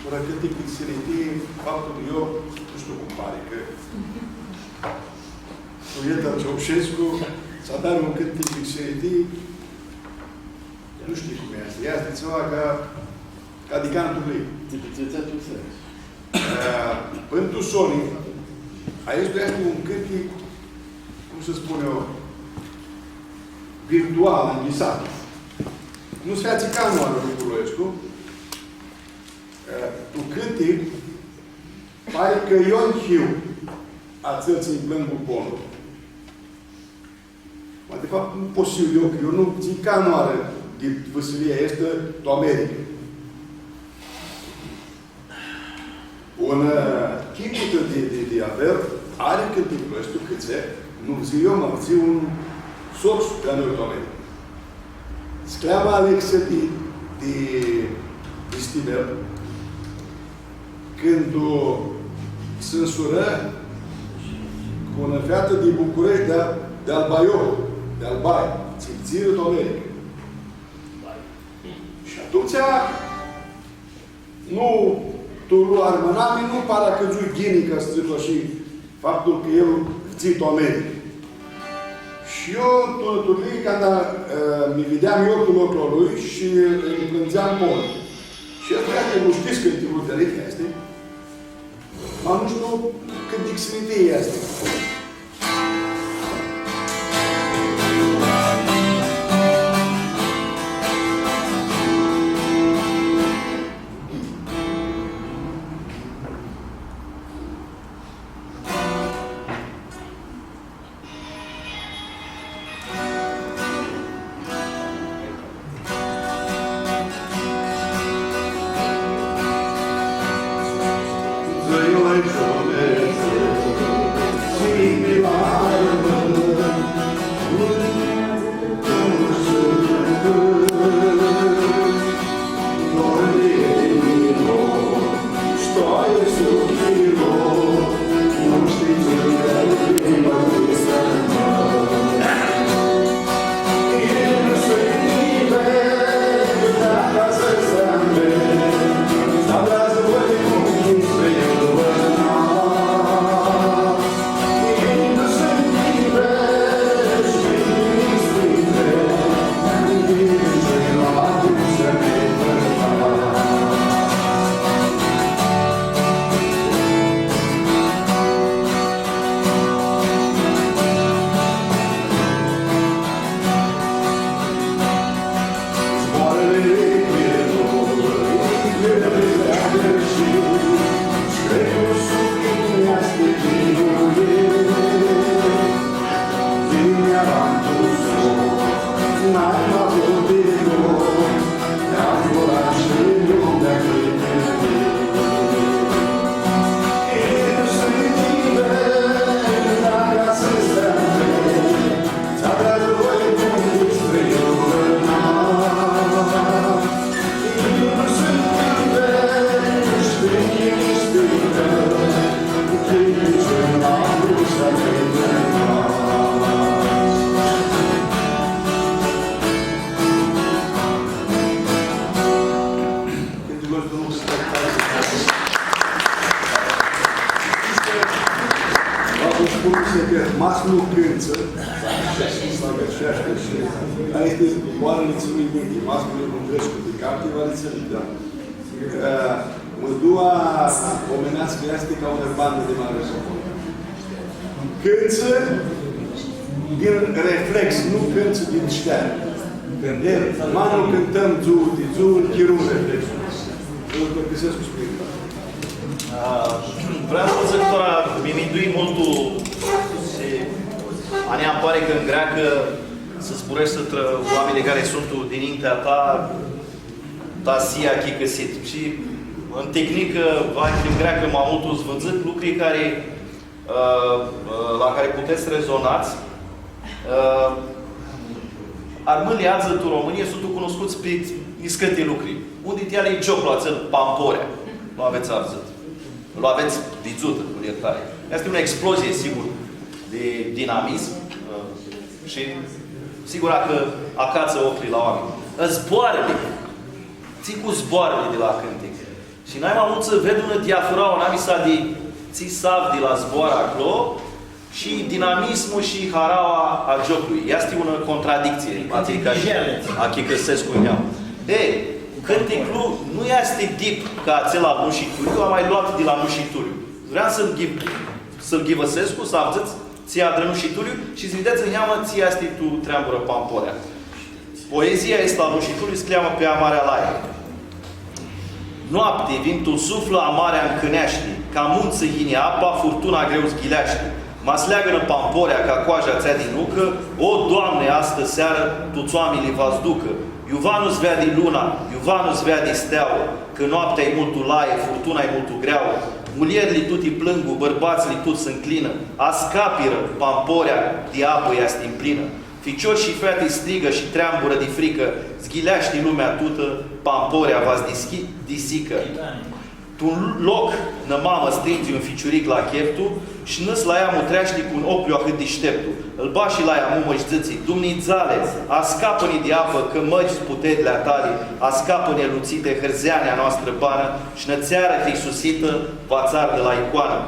Tora cãntic di xinitii, faptul cã eu, nu shtiu cum pari, cã cu eta Ceaușescu s-adarã un cãntic di xinitii, nu shtiu cum easti. Easti tsiva ca Ca di canturli. Ti pitsetsea tu seri. Ã, pãn tu soni, aestu easti un cãntic, cum s-spun eu, virtual, anghisat. Nu s-featsi canãoarã lucrul aestu. Ã, tu cãntic, pari cã eu hiu atsel tsi-nj plãngu ponlu. Ma, di faptu, nu pot s-hiu eu, cã eu nu dzãc canãoarã di vãsilia aestã tu America. Unã, ã, chicutã di, di, di aver, ari cãnticlu aestu, cãtse, nu dzãc eu, ma dzãc un sots di-a meu tu America. Scljava Alexe di, di, di Stimel, cãndu s-nsurã cu unã featã di Bucureshti, di, di-al Baio, di-al Bai, tsi fudzirã tu America. Shi atumtsea, nu, tu armãnami nu paracãdzui ghini, ca s-dzãc ashi, faptul cã el fudzi tu America. Shi eu, tu, tu, canda, ã, mi videam eu tu loclu a lui shi nji plãndzeam ponlu. Shi el spunea cã nu shtii cãnticlu di alihea, shtii? Ma nu shtiu cãt di xinitii easti. Nu cãntsã, aestã easti oarã litsãnjii, masculi nu crescu pi carti, va litsãnjii, da. Ã, mãdua omeneascã easti ca unã bandã di mari sopor. Cãntsã din reflex, nu cãntsã din shteari. E, ma nu cãntãm dzuã di dzuã, chirunã. Nu plictisescu spiritul. A, vream s-dzãc tora, mi mindui multu shi a njia nj-pari cã ãn greacã s-zburãshti trã oaminjlji cari suntu dinintea ta, ta s-hii achicãsit. Shi ãn tehnicã, va, ãn greacã ma multu s-vã dzãc lucri cari, ã, ã, la cari putets rezonats. Ã, armãnjlji adzã tu Romãnii suntu cunuscuts pi niscãnti lucri. Unã di eali e gioclu atsel Pamporea. Lu avets avdzãtã. Lu avets vidzutã, cu ljirtari. Easti unã explozii, sigur, di dinamism, ã, shi sigur cã acatsã ocljilj la oaminj. Zboarãli. Tsi cu zboarãli di la cãntic. Shi nai ma multsã ved unã diafurauã namisa di tsi s-avdi la zboarã aclo, shi dinamismul shi haraua a gioclui. Easti unã contradictsii, atselj cari achicãsescu cu ea. E, cãnticlu nu easti dip ca atsel al Nushi Tulliu, am ma luat di la Nushi Tulliu. Vream s-lu ghi-, s-lu ghivãsescu, s-avdzãts tsi adrã Nushi Tulliu shi s-videts niheamã tsi easti tu treamburã Pamporea. Poezia aestã a Nushi Tulliu s-cljamã Pi amarea lae. Noapti, vimtul suflã, amarea ncãneashti, ca muntsã yini apa, furtuna greu s-ghileashti. Ma s-leagãnã Pamporea ca coaja atsea di nucã, o, Doamne, astã searã tuts oaminjlji va s-ducã. Iuva nu s-veadi luna, iuva nu s-veadi steauã, cã noaptea e multu lae, furtuna e multu greauã. Muljerli tuti plãngu, bãrbatslji tuts s-ncljinã, ascapirã, Pamporea di apã easti mplinã. Ficiori shi feati strigã shi treamburã di fricã, s-ghileashti lumea tutã, Pamporea va s-dischi-, disicã. Tu-un loc, nã mamã strindzi un ficiuric la cheptu, sh-nãs la ea mutreashti cu un oclju ahãt dishteptu. Ãl bashi la ea mumã sh-dzãtsi: Dumnidzale, ascapã-nã di apã, cã mãrgi-s putedli a tali, ascapã-nã, lutsite, hãrzeanea noastrã banã, sh-nã tsearã hrisusitã va tsardã la icoanã.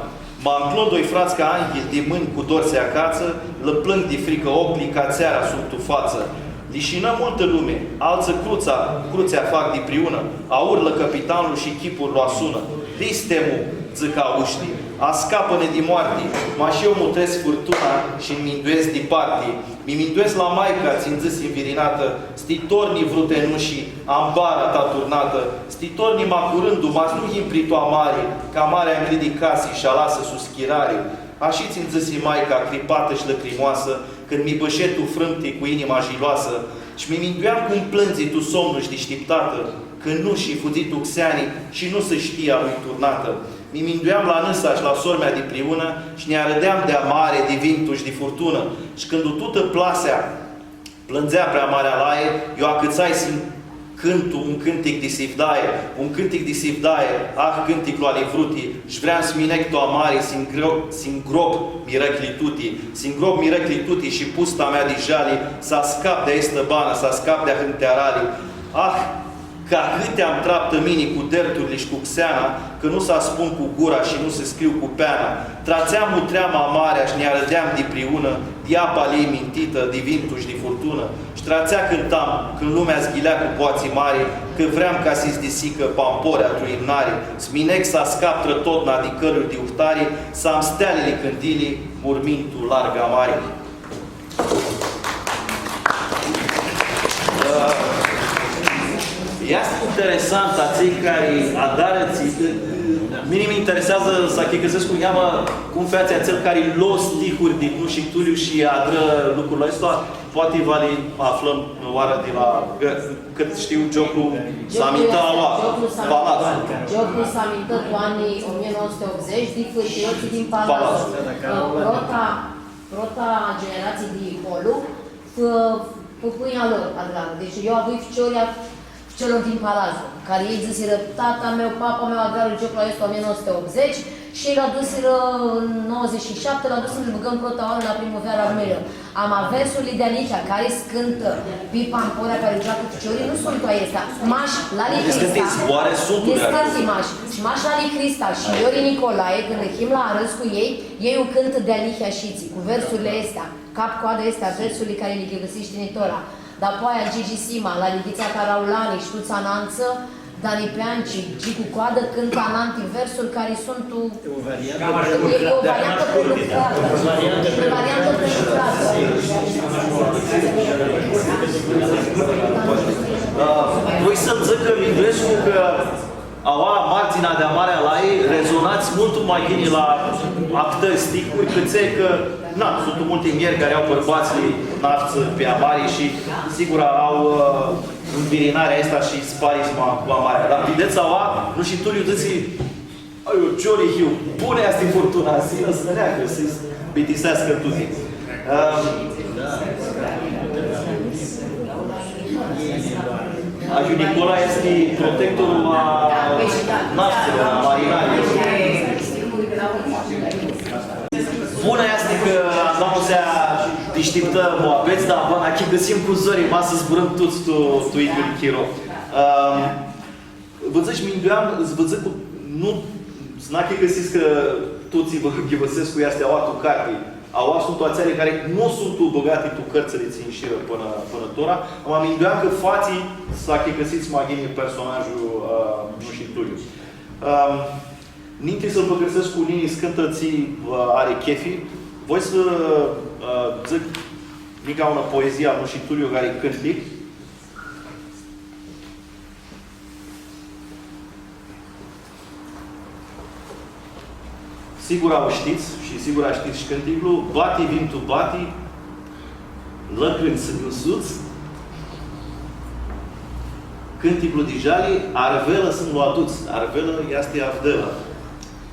Ma nclo doi frats ca anghil di mãnj cu dor s-acatsã, lã plãng di fricã oclji ca tseara sum tu fatsã. Lishinã multã lumi, altsã crutsa, crutsea fac dipriunã, aurlã cãpitanlu shi chipurlu asunã. Hristi-mu, dzãc aushlji, ascapã-nã di moarti, ma sh-eu mutrescu furtuna shi-nj minduescu diparti. Mi minduescu la maica tsi-nj dzãsi nvirinatã, s-ti tornji, vrutenushi, ambara ta turnatã, s-ti tornji ma curãndu, ma s-nu yin pri tu amari, cã amarea ncljidi casi shi alasã sus chirari. Ashitsi-nj dzãsi maica, cripatã shi lãcrimoasã, cãndu mi bãshe tu frãmti cu inima jiloasã, shi mi mindueam cum plãndzi tu somnu sh-dishtiptatã, cãndu nu shi fudzi tu xeani shi nu s-shtii a lui turnatã. Mi mindueam la nãsa shi la sor-mea dipriunã, sh-nj-arãdeam di amari, di vimtu sh-di furtunã. Sh-cãndu tutã plasea plãndzea pri amarea lae, eu acãtsai s-cãntu un cãntic di sivdaie, un cãntic di sivdaie, ah, cãnticlu ali vruti, sh-vream s-mi neg tu amari, s-ngro-, s-ngrop mirãclji tuti, s-ngrop mirãclji tuti shi pusta mea di jali, s-ascap di aestã banã, s-ascap di ahãnti arali. Ah, cã ahãti am traptã mini cu derturli sh-cu xeana, cã nu s-aspun cu gura shi nu s-scriu cu peana. Tratseam mutreama amarea sh-nj-arãdeam dipriunã, di apa a ljei mintitã, di vimtu sh-di furtunã. Sh-tratseam cãntam, cãndu lumea s-ghilea cu boatsi mari, cã vream ca s-disicã Pamporea tu imnari, s-mi neg s-ascap trã totna di cãljuri di uhtari, s-am stealili cãndili, murmintu larg amari. Ã, easti interesant, atselj cari adarã tsi-, mini mi intereseazã s-achicãsescu niheamã cum featsi atsel cari lo stihuri di Nushi Tulliu shi adrã lucrul aestu, poati va li aflãm oarã di la, cã, cãt shtiu, gioclu s-amintã aua, gioclu s-amintã, Palatsu. Gioclu s-amintã tu anjlji o mie nouă sute optzeci di fãrtiotslji din Palatsu. Palatsu. Ã, prota Prota generatsii di Holu, fã-, pãpãnjlji a lor adrarã. Deci eu avui ficiori a ficiorlor din Palatsu, cari elj dzãsirã, tata meu, papa meu adrarã gioclu aestu o mie nouă sute optzeci, Shi lu adusirã tu nauãdzãts shi shapti, lu adusirã s-lu bãgãm prota oarã la Primuveara Armãnjlor. Ama versurli di alihea cari s-cãntã pi pancorea cari u gioacã ficiorlji nu suntu aesti. Mash Lali Crista. Niscãnti zboarã suntu di aesti. Niscãnti mash. Shi mash Lali Crista shi Iori Nicolae, cãndu him la arãdz cu elj, elj u cãntã di alihea ashitsi, cu versurli aesti. Cap-coadã aesti versurli cari li ghivãsish tini tora. Dapoaia Gigi Sima, Lali Ghitsea Caraulani shi tuts anantsã, Dani Peanci, Gicu Coadã, cãntã ananti versuri cari suntu... E o variantã prelucratã. E o variantã prelucratã. E o variantã prelucratã. Ã, voi s-dzãc cã minduescu cã aua, mardzina di amari a Lai, rezonats multu ma ghini la ahtãri sticuri, cãtse cã, na, suntu multi mljeri cari au bãrbatslji naftsã pi amari shi, sigura, au, ã, nvirinarea aestã shi sparisma cu amarea. Dar videts, aua, Nushi Tulliu dzãtsi, „Ai, eu Giori hiu, bunã easti furtuna, s-yinã s-nã neagã, s-bitiseascã tuti.” Ãm, Agiu Nicola easti protectorlu a naftslor, a marinarilor. Bunã easti cã andamusea dishtiptã muabets, dar va n-achicãsim cu zori, ma s-zburãm tuts tu, tu idyiul chiro. Ãm, Vã dzãc, mindueam, s-vã dzãc cu, nu, s-n-achicãsits cã tuts vã ghivãsescu cu easti aua tu carti. Aua suntu atseali cari nu suntu bãgati tu cãrtsãli tsi inshirã pãnã, pãnã tora, ama mindueam cã fatsi s-achicãsits ma ghini personajlu, ã, Nushi Tulliu. Ãm, ninti s-lu pãlãcãrsescu cu nini s-cãntã tsi, ã, ari chefi, voi s-, ã, dzãc nica unã poezii a Nushi Tulliu cari cãnti. Sigura u shtits shi sigura shtits shi cãnticlu, bati vimtu, bati, lãcrinj s-nj-u suts, cãnticlu di jali, arvelã s-nj-lu aduts, arvelã easti avdela.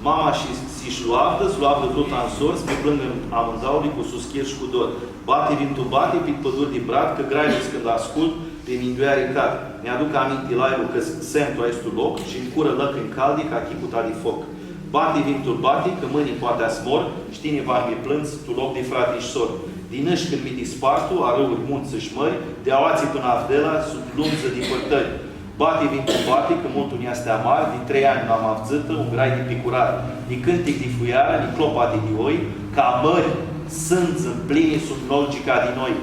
Mama shi, shi s-lu avdã, s-lu avdã tut ansor, s-mi plãngã amãndauli cu suschir shi cu dor. Bati vimtu, bati, pit pãduri di brad, cã graili s-cãndu ascult, pi mindueari cad. Mi-aduc aminti lailu cã s-, semtu aestu loc, shi-nj curã lãcrinj caldi ca chicuta di foc. Bati vimtu, bati, cã mãni poati s-mor, shi tini va mi plãndzi, tu loc di frati shi sor. Di nãsh cãndu mi dispartu, arãuri muntsã shi mãri, di aoatsi pãnã avdela, suntu lundzã dipãrtãri. Bati vimtu, bati, cã multu nj-easti amar, di trei anj nu am avdzãtã un grai di picurar, ni cãntic di fuiarã, ni clopati di oi, cã amãri, sãndzã mplini suntu nolgi ca di noi.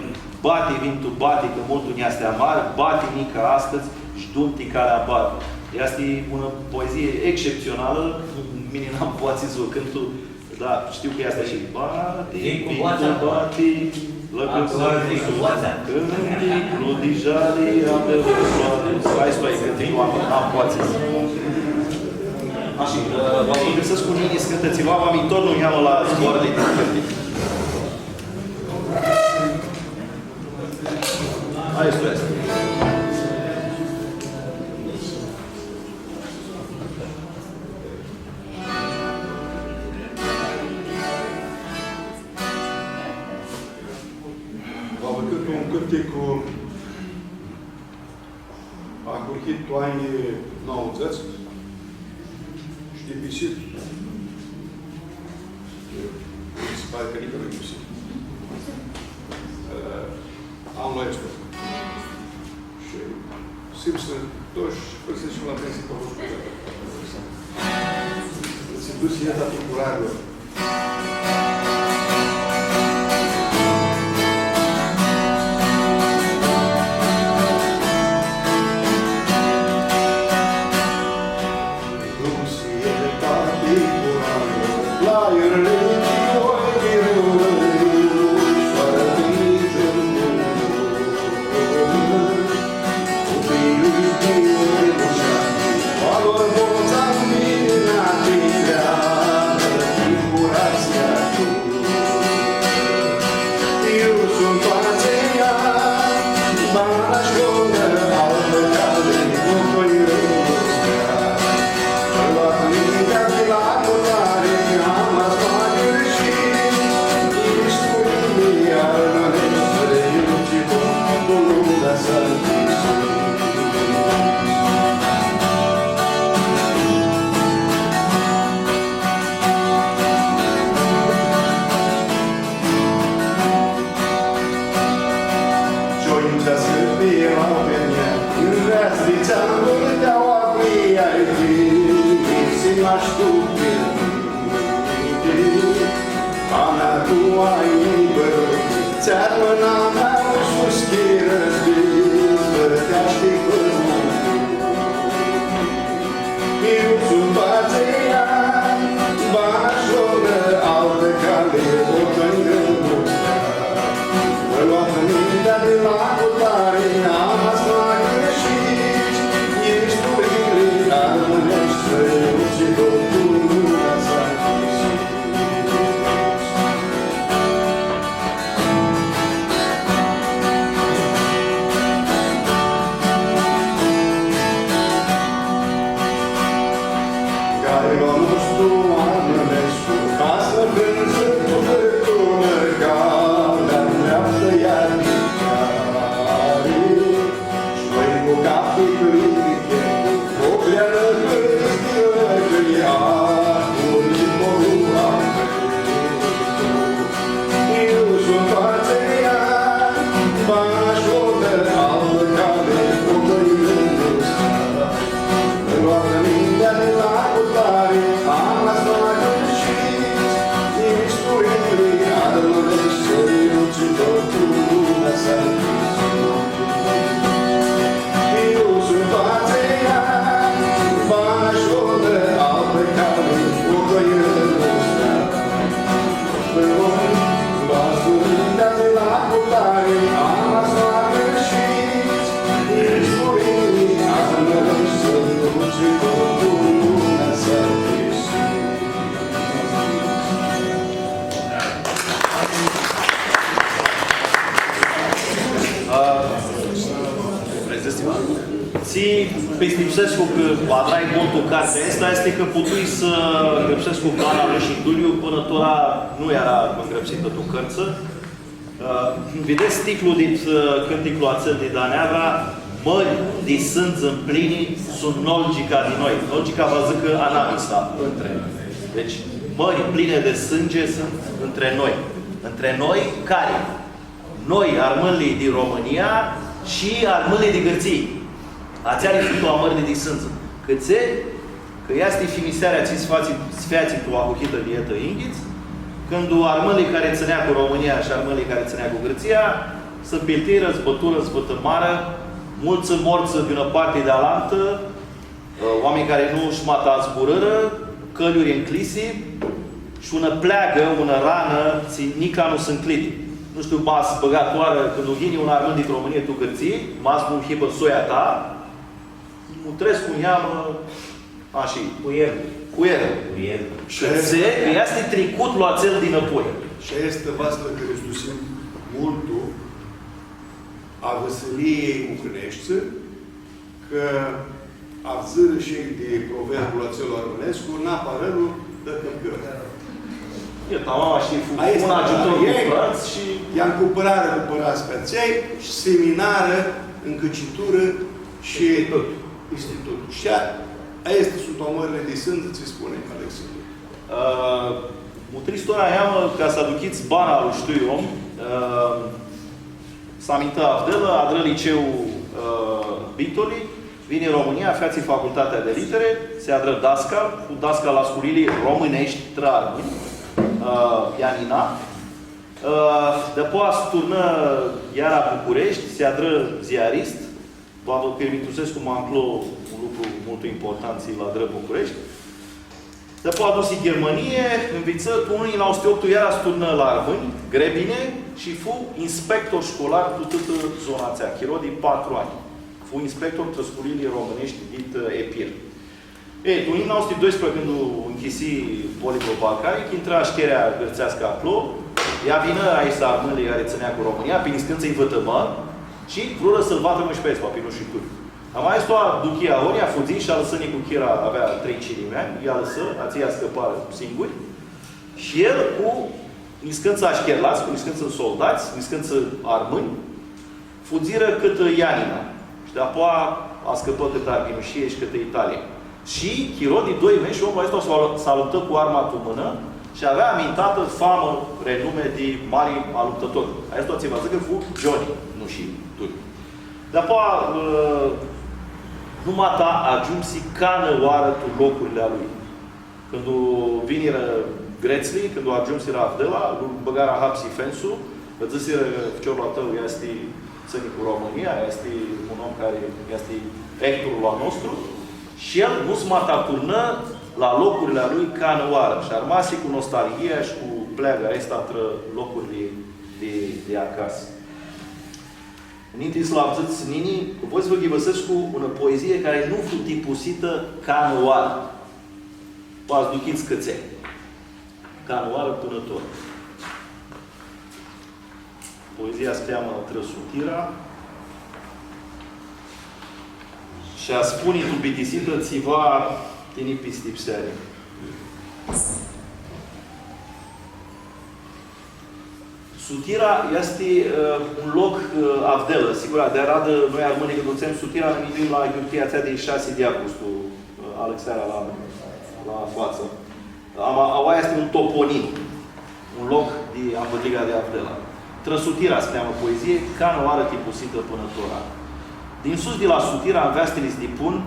Bati vimtu, bati, cã multu nj-easti amar, bati nica astãdz, sh-dum ti calea bat. Easti unã poezii exceptsionalã, mini n-am poati s-u cãntu, Da, shtiu cã easti ashi. Bati, vimtu, bati, lãcrinj s-nj-u suts, cãnticlu di jali, avdela s-lu aduts. Hai, stai, cãnticlu am, am poati. Ashi, ã, va pãlãcãrsescu cu nini s-cãntã tsiva, ma mi tornu niheamã la zboarãli di cãntic. Aestã easti. Va vã cãntu un cãntic ahurhit tu anjlji nauãdzãts shi di pisip. Mi si pari cã nica nu-i pisip. Ã, anlu aestu. Shi s-him sãnãtoshi, pãrãsescu la pensie, pãrãsescu. Tsi dusi eta pi curarlu. Tsi pistipsescu cã adrai bun tu cartea aestã, easti cã putui s-grãpsescu bana lui Shituliu, pãnã tora nu eara ngrãpsitã tu cãrtsã. Ã, videts titlu dit, ã, cãnticlu atsel di Daneavra, Mãri di sãndzi mplini suntu nolgica di noi. Nolgica va dzãcã anamisa, între. Deci, mãri pline de sânge sunt între noi. Între noi, cari? Noi, armãnjlji di Romãnia shi armãnjlji di Gãrtsii. Atseali suntu amãrli di sãndzi. Cãtse? Cã easti fimisearea tsi s-featsi, s-featsi tu ahuhitã di etã yinghits, cãndu armãnjlji cari tsãnea cu Romãnia shi armãnjlji cari tsãnea cu Gãrtsia s-mpiltirã, s-bãturã, s-vãtãmarã, multsã mortsã di unã parti di alantã, ã, oaminj cari nu sh-mata zburãrã, cãljuri ncljisi shi unã pleagã, unã ranã, tsi nica nu s-ncljidi. Nu shtiu, ma s-bãgat oarã, cãndu yini un armãn di Romãnia tu Gãrtsii, ma s-nu hibã soia ta, mutrescu niheamã, ashi, cu el. Cu el. Cu el. Shi cãtse, cã easti tricutlu atsel dinãpoi. Shi aestã va s-lã hãristusim multu a vãsililjei mucãneshti, cã avdzãrã shi di proverbul atsel armãnescu, napa arãlu, dã cãmcãm. E, tamam, shi fu, fu un agiutor cu pãradz shi... Ea ncumpãrarã cu pãradz pi atselj shi siminarã, ncãciturã shi institut. Institut. Shi a, aesti suntu amãrli di sãndzi, tsi spuni Alexandru. Ã, mutristora niheamã, ca s-aduchits bana a lui shtui om, ã, s-amintã Avdelã, adrã liceu, ã, Bitoli, vini tu Romãnia, featsi facultatea di litere, si adrã dascal, fu dascal la sculii romãneshti, trã armãnj, ã, Ianina. Ã, dapoaia s-turnã iara Bucureshti, si adrã ziarist, va vã pirmitusescu ma nclo un lucru multu important, tsi lu adrã Bucureshti. Dapoaia s-dusi Ghirmãnii, nvitsã, tu unã njilji nauã suti optu iara s-turnã la armãnj, Grebine, shi fu inspector shcolar tu tutã zona atsea, chiro di patru anj. Fu inspector trã sculiili romãneshti dit, ã, Epir. E, tu unã njilji nauã suti doisprãdzatsi, cãndu nchisi Polimlu Balcanic, intrã ashcherea gãrtseascã aclo, ea vinã aeshti armãnj cari tsãnea cu Romãnia, pi niscãntsã lji vãtãmã, shi vrurã s-lu vatãmã shi pi aestu, pi Nushi Tulliu. Ama aestu duchi ahoryea, fudzi shi alãsã nicuchira, avea trei cilimeanj, lj-alãsã, atselj scãparã singuri. Shi el cu niscãntsã ashcherlats, cu niscãntsã soldats, niscãntsã armãnj, fudzirã cãtã Ianina. Shi dapoaia ascãpã cãtã Arbinushii shi cãtã Italia. Shi chiro di doi meshi, omlu aestu s-, s-aluptã cu arma tu mãnã shi avea amintatã famã, renume di mari aluptãtor. Aestu tsi va dzãcã fu Gioni Nushi Tulliu. Dapoaia, ã, numata agiumsi canãoarã tu locurli a lui. Cãndu vinirã gretslji, cãndu agiumsirã Avdela, lu bãgarã hapsi fensu, lji dzãsirã: „Ficiorlu a tãu easti, tsãni cu Romãnia, easti un om cari easti ehturlu a nostru.” Shi el nusmata turnã la locurli a lui canãoarã shi armasi cu nostalghia shi cu pleaga aestã trã locurli di, di acasã. Ninti s-lu avdzãts, Nini, voi s-vã ghivãsescu unã poezii cari nu fu tipusitã canãoarã. Poati s-aduchits cãtse. Canãoarã pãnã tora. Poezia s-cljamã Trã sutira. Shi aspuni tu bitisitã tsiva ti nipistipseari. Sutira easti, ã, un loc, ã, Avdelã. Sigur, di aradã, noi armãnjlji, cãndu dzãtsem Sutira, nã minduim la yiurtia atsea di shasi di avgustu, ã, alãxearea la, la fatsã. Ama, aua easti un toponim, un loc di anvãrliga di Avdela. Trã sutira s-cljamã poezii, canãoarã tipusitã pãnã tora. Din sus di la sutira, nveastili s-dipun,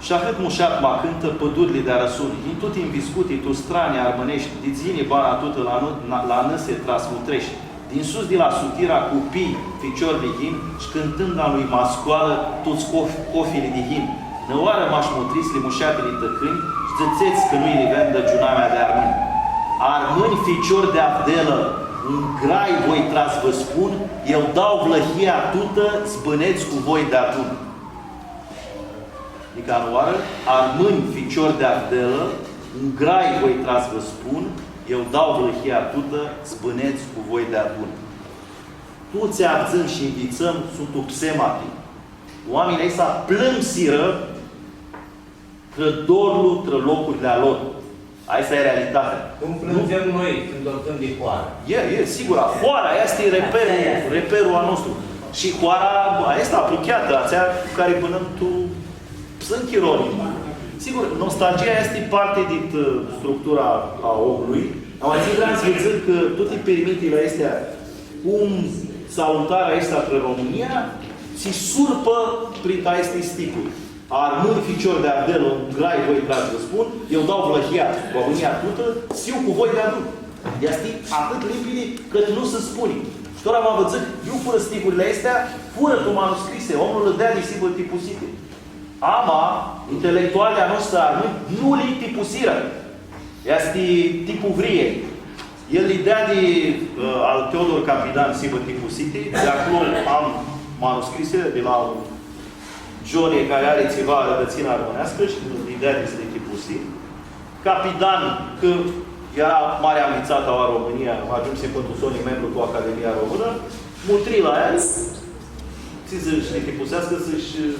shi ahãt mushat ma cãntã pãdurli di arãsuni, yin tuti nviscuti tu strani armãneshti, di dzini bana tutã la nu-, na-, la nãsi trasmutresh. Din sus di la sutira cupii, ficiori di yin, sh-cãntãnda lui ma scoalã tuts cof-, cofili di yin. Nãoarã mash mutrisli mushatili tãcãnj, sh-dzãtsets cã nu-i livendã giunamea di armãnj. Armãnj, ficiori di Avdelã, un grai voi tra s-vã spun, eu dau Vlãhia tutã, s-bãnets cu voi deadun. Nica nãoarã, armãnj, ficiori di Avdelã, un grai voi tra s-vã spun, eu dau Vlãhia tutã, s-bãnets cu voi deadun. Tuti tsi avdzãm shi nvitsãm suntu psemati. Oaminjlji aeshti plãmsirã trã dorlu, trã locurli a lor. Aestã e realitatea. Cum plãndzem noi cãndu avdzãm di hoarã. E, e, sigur, hoara easti reperlu, reperlu a nostru. Shi hoara aestã aprucheatã, atsea cu cari bãnãm tu, suntu chironi. Sigur, nostalgia easti parti dit, ã, structura a omlui. Ama tsi vream s-dzãc cã tuti pirmitili aesti, cum s-alumtarã aeshti trã Romãnia, tsi surpã prit aesti stihuri. Armãnj, ficiori di Avdelã, un grai voi tra s-vã spun, eu dau Vlãhia, Romãnia tutã, s-hiu cu voi deadun. Easti ahãt limpidi cãt nu s-spuni. Shi tora ma vã dzãc, iu furã stihurli aesti, furã tu manuscrise, omlu li deadi s-hibã tipusiti. Ama, intelectualii a noshtri armãnj nu li tipusirã. Easti tipuvrie. El li deadi, ã, al Teodor Capidan s-hibã tipusiti, di aclo am manuscrisili di la un gioni cari ari tsiva arãdãtsinã armãneascã shi li deadi s-li tipusi. Capidan, cã eara mari anvitsat aua tu Romãnia, agiumsi pãn tu soni membru tu Academia Românã, mutri la el, tsi dzãsi, s-li tipuseascã, s-shi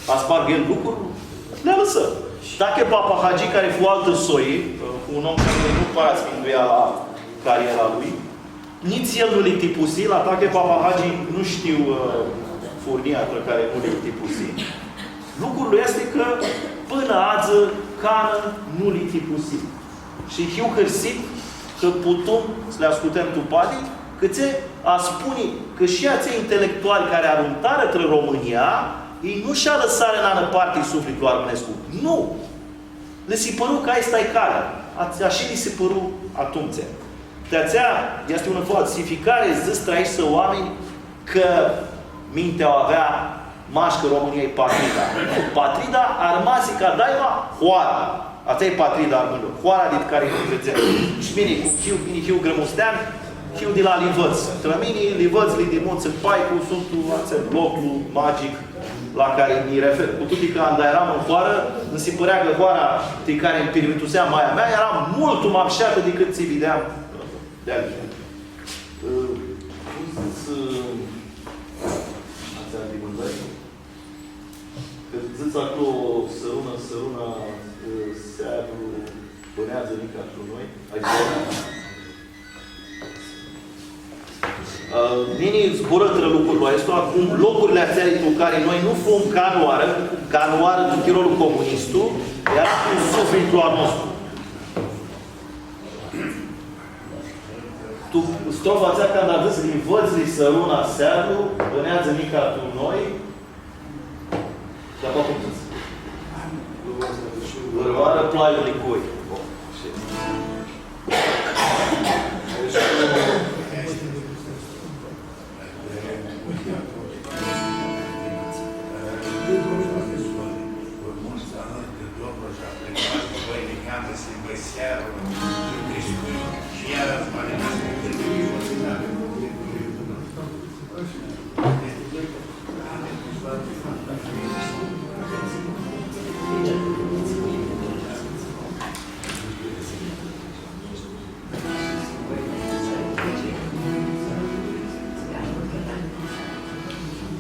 aspargã el lucrul, li alãsã. Tache Papahagi, cari fu altã soi, fu un om cari nu para s-minduia la cariera lui, nitsi el nu li tipusi, la Tache Papahagi nu shtiu, ã, furnia trã cari nu li tipusi. Lucrul easti cã pãnã adzã canã nu li tipusi. Shi hiu hãrsit cã putum s-li ascultãm tu padi, cãtse aspuni cã shi atselj intelectuali cari alumtarã trã Romãnia, elj nu sh-alãsarã nanã parti suflitlu armãnescu. Nu! Li si pãru cã aestã e calea. A-, ashi li si pãru atumtsea. Ti atsea easti unã falsificari s-dzãts trã aeshti oaminj cã mintea u avea mash cã Romãnia e patrida. Nu, patrida armasi ca daima hoara. Atsea e patrida armãnjlor. Hoara dit cari nã ngrãdzem. Shi mini, cum hiu, mini hiu grãmustean, hiu di la Livãdz. Trã mini, Livãdzli di Muntsã Paicu suntu atsel loclu magic la cari mi refer. Cu tuti cã anda eram tu hoarã, nji si pãrea cã hoara ti cari nji pirmitusea maia mea eara multu ma mshatã dicãt tsi videam di-aoa. Ã, cum dzãts, ã, atsea di mãndari? Cã dzãts aclo, sãrunã, sãrunã, ã, searlu bãneadzã nica tu noi. Ai zburãt? Ã, mini zburã trã lucrul aestu, cum locurli atseali tu cari noi nu fum canãoarã, canãoarã tu chirolu comunistu, eara tu suflitlu a nostru. Strofa atsea, canda dzãtsi, vãrãoarã sãrunã searlu, bãneadzã nica tu noi, dar poati cum dzãtsi? Vãrãoarã plaiu di cui. Bun, shi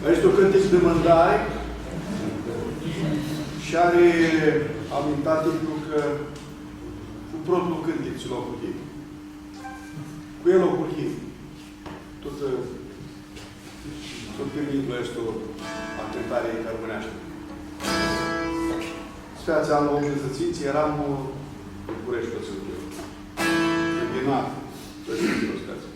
Aestu cãntic di mãndari shi ari amintati cã fu protlu cãntic tsi lu ahurhii. Cu el ahurhii. Tut, ã, tut pirmithlu aestu a cãntarei armãneashti. S-featsi anlu optzeci shi tsintsi, eram, ã, Bucureshti, tu Tsiuchiu. Ghina, tu Tsiuchiu, s-featsi.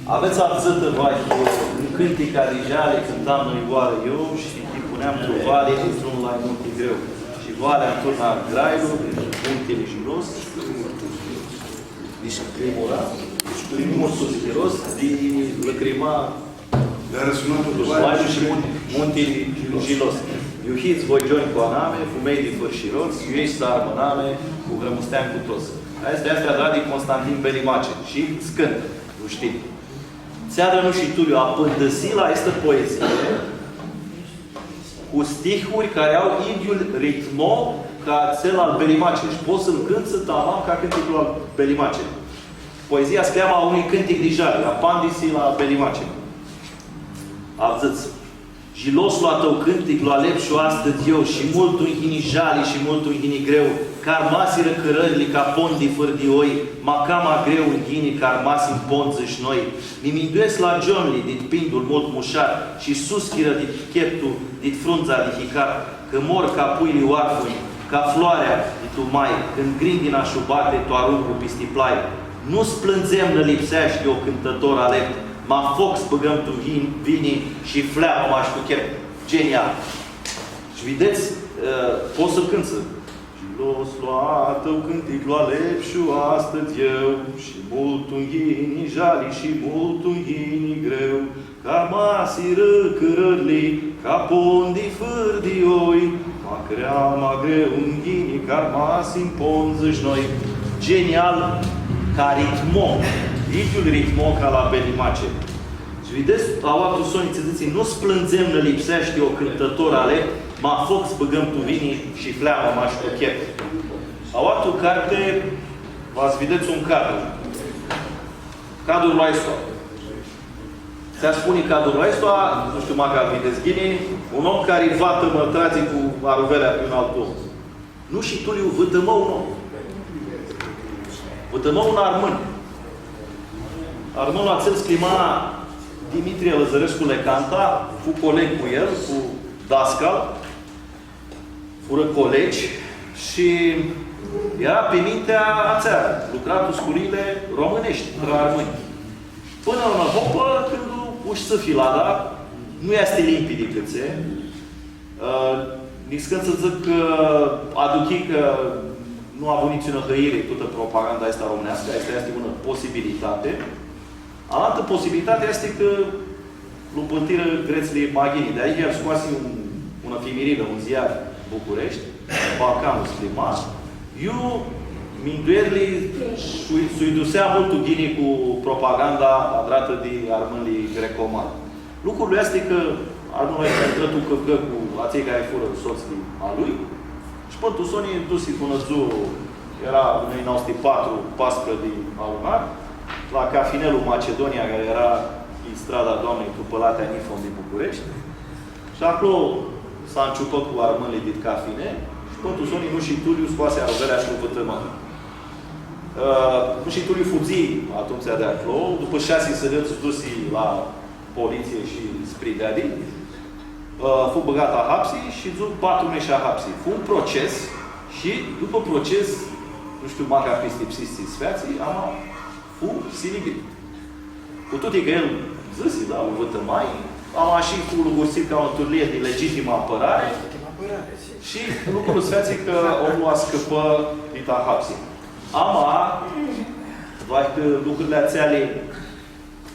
Avets avdzãtã, vahi, un cãntic di jali, cãntam noi oarã eu shi ti puneam tu vali, tu un lai munti greu. Shi valea nturna Grailu, muntili jilos, di shi primura, primul sus jilos, di lacrimã, dar sunat tu vali shi mun-, muntili jilos. Iu hits voi gionj cu anami, fumei di fãrshirots, iu eshti s-armãnami, cu grãmusteanj cu tots. Aestã, aestã eara di Constantin Belimace shi s-cãntã, u shtim. Tsi adrã Nushi Tulliu, apãndisi la aestã poezii cu stihuri cari au idyiul ritmo ca atsel al Belimace. Shi pots s-lu cãnts tamam ca cãnticlu al Belimace. Poezia s-cljamã A unui cãntic di jali, apãndisi la Belimace. Avdzãts. Jiloslu a tãu cãntic lu alepshu astãdz eu, shi multu nj-yini jali shi multu nj-yini greu, cã armasirã cãrãrli ca pondi fãrã di oi, ma cama greu nj-yini cã armasim pondzã sh-, noi. Mi minduescu la gionjlji dit pindul multu mushat shi suschirã dit cheptu, dit frundza di hicat, cã mor ca puljlji oarfãnj, ca floarea di tu mai, cãndu grindina sh-u bati, tu aruncu pisti plai. Nu s-plãndzem, nã lipseashti, o cãntãtor alept, ma foc s-bãgãm tu vin-, vini shi fleamã mash tu cheptu. Genial! Shi videts, ã, pots s-lu cãnts. Jiloslu a tãu cãntic lu alepshu astãdz eu, shi multu nj-yini jali shi multu nj-yini greu, cã armasirã cãrãrli ca pondi fãrã di oi, ma cama greu nj-yini cã armasim pondzã sh-noi. Genial ca ritmo, idyiul ritmo ca la Belimace. Shi videts, aoa tu soni tsi dzãtsi, nu s-plãndzem, nã lipseashti, o cãntãtor alept, ma foc s-bãgãm tu vini shi fleamã mash tu cheptu. Aoa tu carti, va s-videts un cadru. Cadrul aestu. Tsi aspuni cadrul aestu, nu shtiu, macã lu videts ghini, un om cari vatãmã, tradzi cu aruvelea pi un altu om. Nushi Tulliu vãtãmã un om. Vãtãmã un armãn. Armãnlu atsel s-cljima Dimitrie Lăzărescu Lecanta, fu coleg cu el, fu dascal, furã colegi shi eara pi mintea atsea, lucra tu sculiili romãneshti, tra armãnj. Pãnã unã hopã, cãndu u shutsã filada, nu easti limpidi cãtse, ã, niscãntsã dzãc cã aduchi cã nu avu nitsiunã hãiri tutã propaganda aestã romãneascã, aestã easti unã posibilitati. Alantã posibilitati easti cã lu pãltirã gretslji ma ghini. Di aoa el scoasi un, unã fimirilã, un ziar Bucureshti, Balcanul s-cljima, iu minduerli s-u, s-u dusea multu ghini cu propaganda adratã di armãnjlji grecomanj. Lucrul easti cã armãnlu aestu intrã tu cãvgã cu atselj cari furã sots di a lui shi pãn tu soni dusi cu unã dzuã, eara unã njilji nauã suti patru, pasprãdzatsi di aunar, la cafinelu Macedonia, cari eara pi strada Doamnei Tupãlatea Nifon di Bucureshti. Shi aclo s-anciupã cu armãnjlji dit cafine shi pãn tu soni Nushi Tulliu scoasi aruvelea shi lu vãtãmã. Ã, Nushi Tulliu fudzi atumtsea di aclo, dupã shasi sãnãts s-dusi la politsie shi s-prideadi. Ã, fu bãgat ahapsi shi shidzu patru meshi ahapsi. Fu un proces shi, dupã proces, nu shtiu, macã pistipsits tsi s-featsi, ama fu sinivit. Cu tuti cã el dzãsi, da, u vãtãmai, ama shi fu lugursit ca unã turlii di legitimã apãrari. Legitimã apãrari, si. Shi lucrul s-featsi cã omlu ascãpã dit ahapsi. Ama, vahi cã lucrurli atseali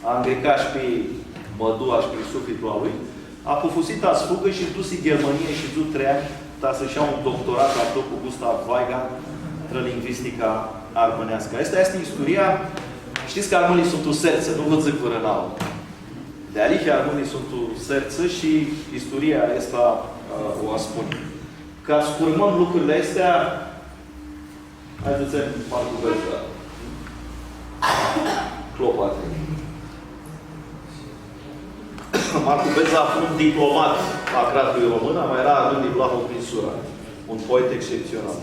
angrica shi pi mãdua shi pi suflitlu a lui, apufusi ta s-fugã shi s-dusi Ghirmãnia shi shidzu trei anj ta s-lji lja un doctorat aclo cu Gustav Weigand, trã lingvistica armãneascã. Aestã easti isturia. Shtits cã armãnjlji suntu sertsã, nu vã dzãc vãrã nauã. Dealihea, armãnjlji suntu sertsã shi isturia aestã, ã, u aspuni. Ca s-curmãm lucrurli aesti, hai s-dzãtsem Marcu Berza. Clopati. Marcu Berza fu un diplomat a cratului român, ama eara armãn di Vlahu prin Sura, un poet excepțional.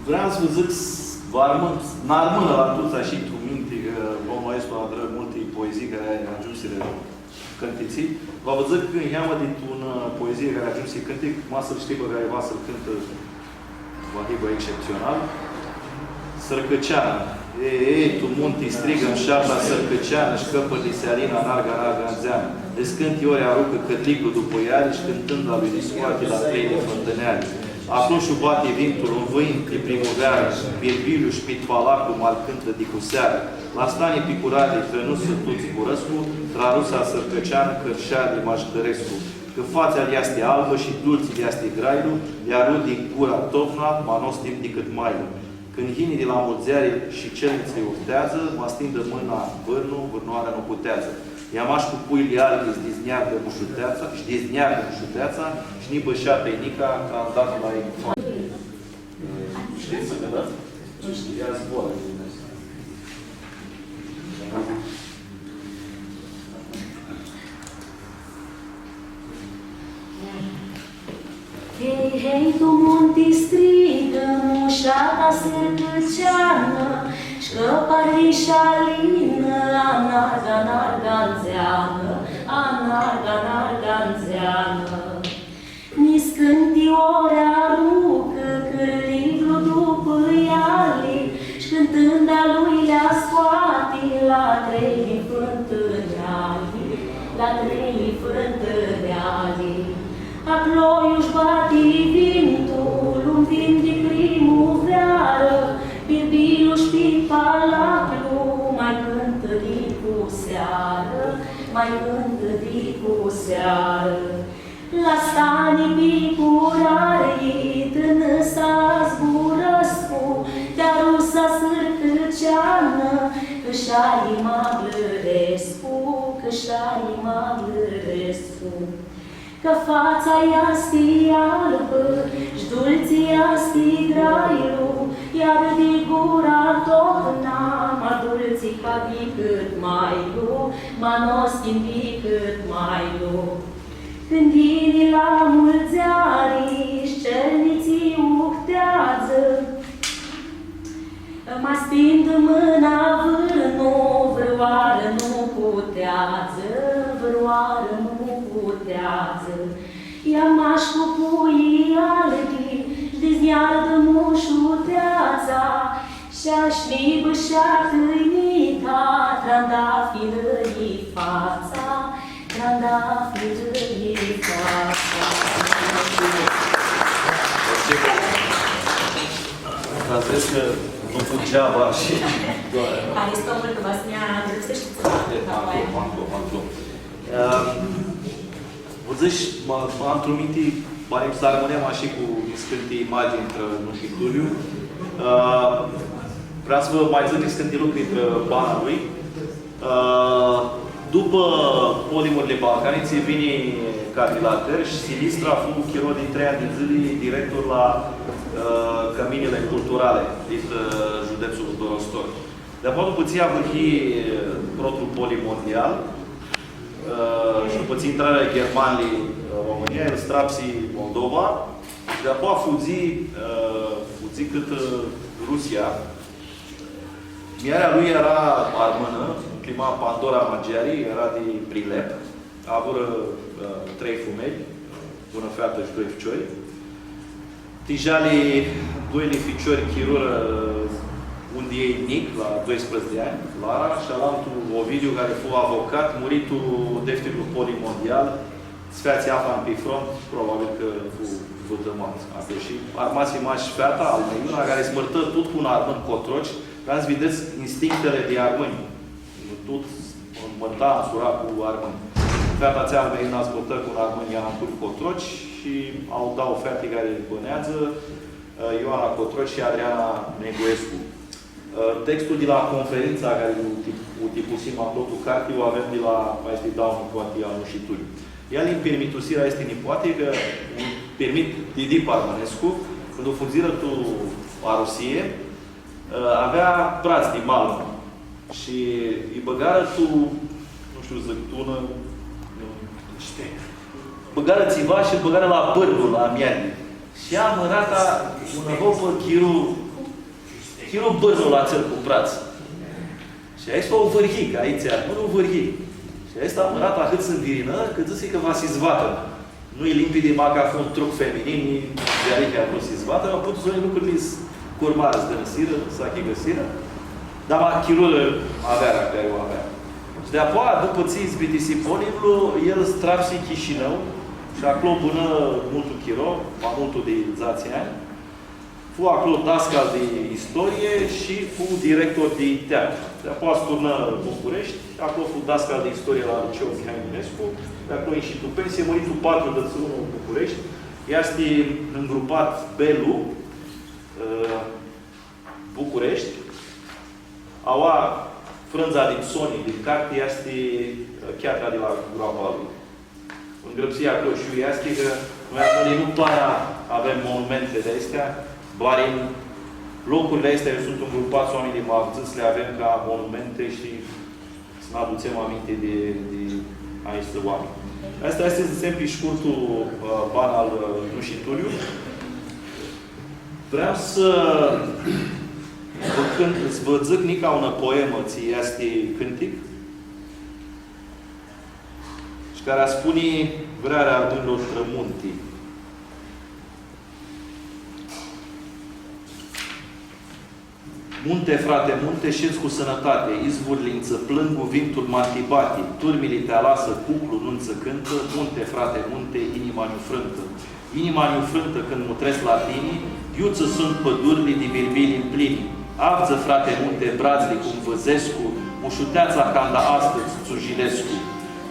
Vream s-vã dzãc, s-, vã armãn, nã armãnã la tuts ashi tu minti, cã omlu aestu adrã multi poezii cari agiumsirã cãntitsi. Va vã dzãc niheamã di unã poezii cari agiumsi cãntic, ma s-lu shtibã cariva s-lu cãntã, va hibã exceptsional. Sãrcãceanã. E, e, tu munti strigã mushata sãrcãceanã, sh-cãpãrli s-alinã anarga, anarga ndzeanã. Di cãnti ori arucã cãrliglu dupã eali, sh-cãntãnda lui di scoati la treili fãntãneali. Aclo sh-u bati vimtul, un vãjn di primuvearã, birbilju sh-pitpalaclu ma-l cãntã di cu searã. La stani picurarlji, trã nusã tuts zburãscu, trã arusa sãrcãceanã cãrshari ma-sh dãrescu. Cã fatsea lj-easti albã shi dultsi lj-easti grailu, lj-arudi gura totna, ma nostim dicãt mailu. Cãndu yini di la muljeari shi celnitslji u fteadzã, ma s-tindã mãna vãrnu, vãrnãoarã nu puteadzã. Ea mash cu puljli albi s-dizneardã mushuteatsa, sh-dizneardã mushuteatsa, sh-nibã shatã-i nica, ca andat la infan. Shtits s-cãntats? Ia zboarã. Hei, hei, tu munti strigã mushata sãrcãceanã, sh-cãparli sh-alinã, anarga, anarga ndzeanã, anarga, anarga ndzeanã. Niscãnti ori arucã cãrliglu dupã eali, sh-cãntãnda lui lj-scoati la treili fãntãneali, la treili fãntãneali. Aclo iu sh-bati vimtul, un vimtu di primuvearã, birbilju sh-pitpalaclu ma-lj cãntã di cu searã, ma-lj cãntã di cu searã. La stani picurarlji, trã nusã zburãscu, ti arusa sãrcãceanã, cãrshari ma-lj dãrescu, cãrshari ma-lj dãrescu. Cã fatsa easti albã, sh-dultsi easti grailu, lj-arudi gura totna, ma dultsi ca dicãt mailu, ma nostim dicãt mailu. Cãndu yini la muljeari, sh-celnitslji u fteadzã, ma s-tindã mãna vãrnu, vãrãoarã nu puteadzã, vãrãoarã nu puteadzã. Ea mash cu puljli albi, sh-dizneardã mushuteatsa, sh-ashi nibã shatã-i nica, Trandafirlji fatsa, trandafirlji fatsa. Ca s-vedz cã nu fu geaba shi... Haristo multu, va s-nã ngrãpseshti tsiva. E, ma nclo, ma nclo, ma nclo. Ehm, vã dzãc, ma, ma ntru minti, ma s-armãnem ashi cu niscãnti imaginj trã Nushi Tulliu. Ehm, vream s-vã ma dzãc niscãnti lucri trã bana lui. Ã, dupã polimurli balcanitsi, vini Cadrilater shi Silistra fu chiro di trei anj di dzãli director la, ã, cãminili culturali dit, ã, giudetsul Dorostor. Di-apoea, dupã tsi avurhi protlu polim mondial, ã, shi dupã tsi intrarã ghermanjlji, ã, Romãnia, el s-trapsi Moldova, shi di-apoea fudzi, ã, fudzi cãtã, ã, Rusia. Muljarea lui eara armãnã, u cljima Pandora Magiari, eara di Prilep. Avurã, ã, trei fumelj, unã featã shi doi ficiori. Ti jali, doilji ficiori chirurã, un di elj njic, la doisprãdzatsi di anj, Lara, shi alantu, Ovidiu, cari fu avocat, muri tu deftirlu polim mondial, s-featsi afan pi front, probabil cã fu vãtãmat aclo. Shi armasi mash feata, Almeiuna, cari s-mãrtã tut cu un armãn Cotroci, ca s-videts instinctili di armãnj. Tut mãrta, nsura cu armãnj. Feata atsea, Almeiuna, s-mãrtã cu un armãn, Iancu Cotroci, shi au dauã feati cari bãneadzã, Ioana Cotroci shi Adriana Negoescu. Ã, textul di la conferintsa cari u ti-, u tipusim aclo tu carti, u avem di la aesti dauã nipoati a Nushi Tulliu. Elj nji pirmitusirã aesti nipoati cã, pirmit Didi Parmãnescu, cãndu fudzirã tu Arusie, ã, avea pradz di malmã shi lji bãgarã tu, nu shtiu, zãctunã, nu shtiu. Bãgarã tsiva shi lji bãgarã la bãrnu, la muljari. Shi ea, mãrata, unã ropã, chiru, chiru bãrnul atsel cu pradz. Shi aestã u vãrhi, cã aitsea, nu u vãrhi. Shi aestã, mãrata, ahãt s-nvirinã, cã dzãsi cã va s-izvatã. Nu-i limpidi, ma cã fu un truc feminin, i dealihea nu s-izvatã, ma putut s-, lucrurli s-curmarã, s-dãnãsirã, s-achicãsirã. Dar ma chirurã avearea cari u avea. Shi di-apoea, dupã tsi s-bitisi polimlu, el s-trapsi Chishinãu shi aclo bãnã multu chiro, ma multu di dzatsi anj. Fu aclo dascal di istorie shi fu director di teatru. Di-apoea s-turnã Bucureshti, aclo fu dascal di istorie la Liceul Mihai Eminescu, di aclo inshi tu pensie, muri tu patrudzãts shi unu Bucureshti, easti ngrupat Belu, ã, Bucureshti, aua frãndza di soni, di carti, easti, ã, cheatra di la groapa lui. Ngrãpsii aclo shi iu easti cã noi armãnjlji nu para avem monumenti di aesti, doar tu locurli aesti iu suntu ngrupats oaminjlji ma avdzãts, li avem ca monumenti shi s-nã adutsem aminti di, di aeshti oaminj. Aestã easti, dzãtsem, pi shcurtu, ã, bana al, ã, Nushi Tulliu. Vream s-vã cãnt-, s-vã dzãc nica unã poemã, tsi easti cãntic. Shi cari aspuni vrearea armãnjlor trã munti. Munte, frate munte, shedz cu sãnãtati, izvurli ntsã plãngu, vimtul ma ti bati, turmili ti alasã, cuclu nu ntsã cãntã, munte, frate munte, inima nj-u frãntã. Inima nj-u frãntã cãndu mutrescu la tini, iu tsã suntu pãdurli di bilbili mplini. Avdzã, frate munte, bradzli cum vãzescu, mushuteatsa canda astãdz tsã u jilescu.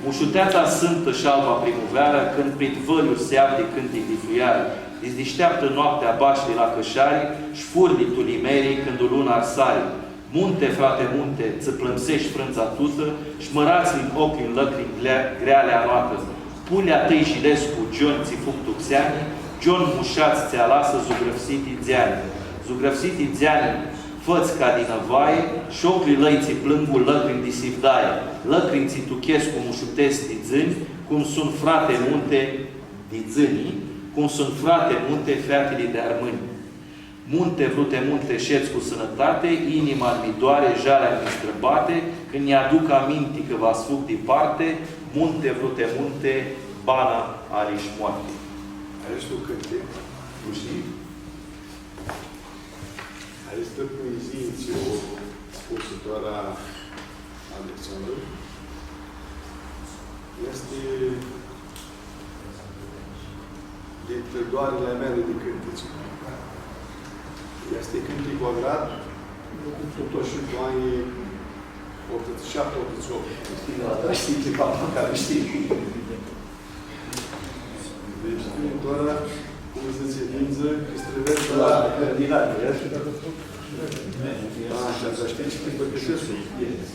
Mushuteatsa sãmtã sh-alba primuvearã, cãndu prit vãljuri s-avdi cãntic di fluiarã, s-dishteaptã noaptea bashli la cãshari, sh-furli tu limeri cãndu luna arsari. Munte, frate munte, tsã plãmseshti frãndza tutã, sh-mãratslji n oclji n lãcrinj gle-, greali anoatã. Pulea tãi jilescu, gioni tsi fug tu xeani, gioni mushats tsi alasã zugrãfsiti dzeani. Zugrãfsiti dzeani, fãts ca di nãvai, sh-oclji lãi tsi plãngu lãcrinj di sivdai, lãcrinj tsi tuchescu mushutets di dzãnj, cum suntu, frate munte, di dzãnj, cum suntu, frate munte, featili di armãnj. Munte, vrute munte, shedz cu sãnãtati, inima mi doari, jalea mi strãbati, cãndu nj-aduc aminti cã va s-fug diparti, munte, vrute munte, bana ari sh-moarti. Aestu cãntic, poezii, aestã poezii tsi u spusi tora Alex. Easti di doarili a meali di cãntitsi. Easti cãnticlu agrat, tu tot shi tu anjlji optudzãts shi shapti, optudzãts shi optu. Shtii, da, da, shtii, cã papa cari shtii. Deci, tora, cum dzãtsi, nindzã, cã s-trivescu la Ferdinand, e? Ashã, dar shtii tsi ti pãlãcãrsescu?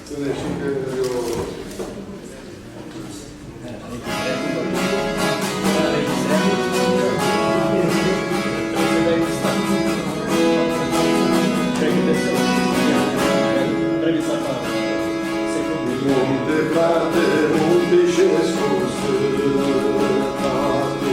Spuni shi cã eu Munti, frate, munti, shi scusi, frate.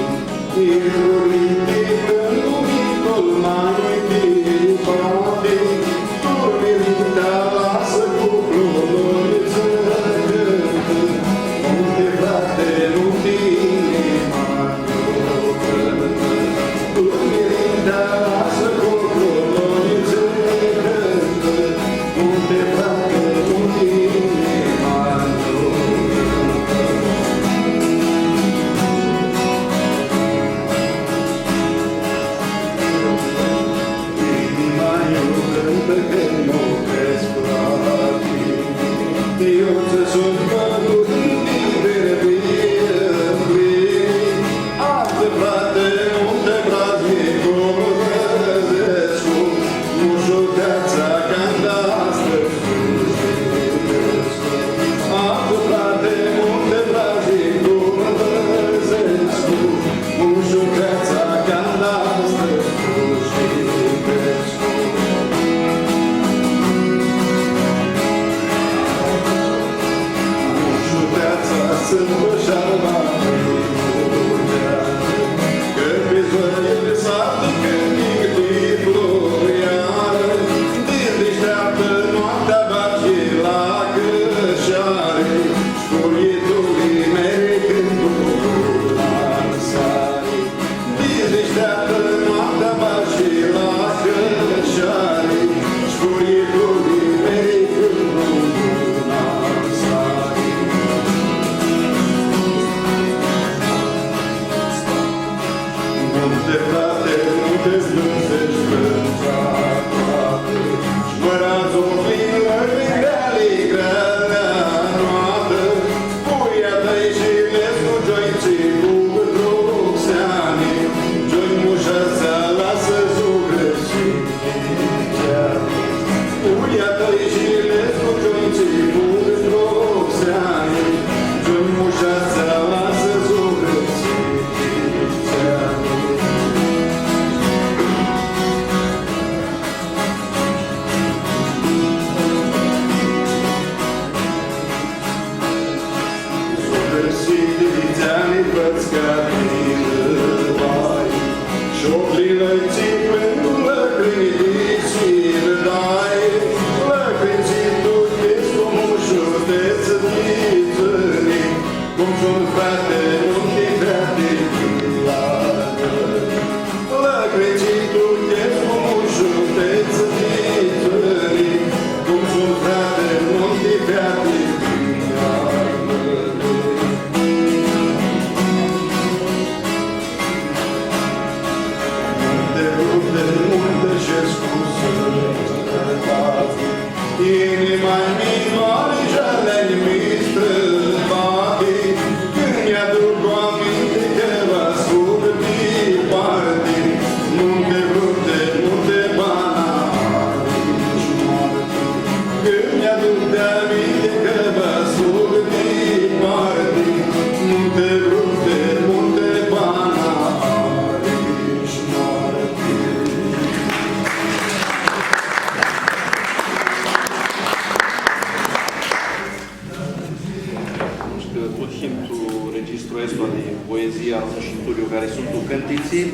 Shi cã tut him tu registru aestu di poezia al Mushi Tulliu, cari suntu cãntitsi,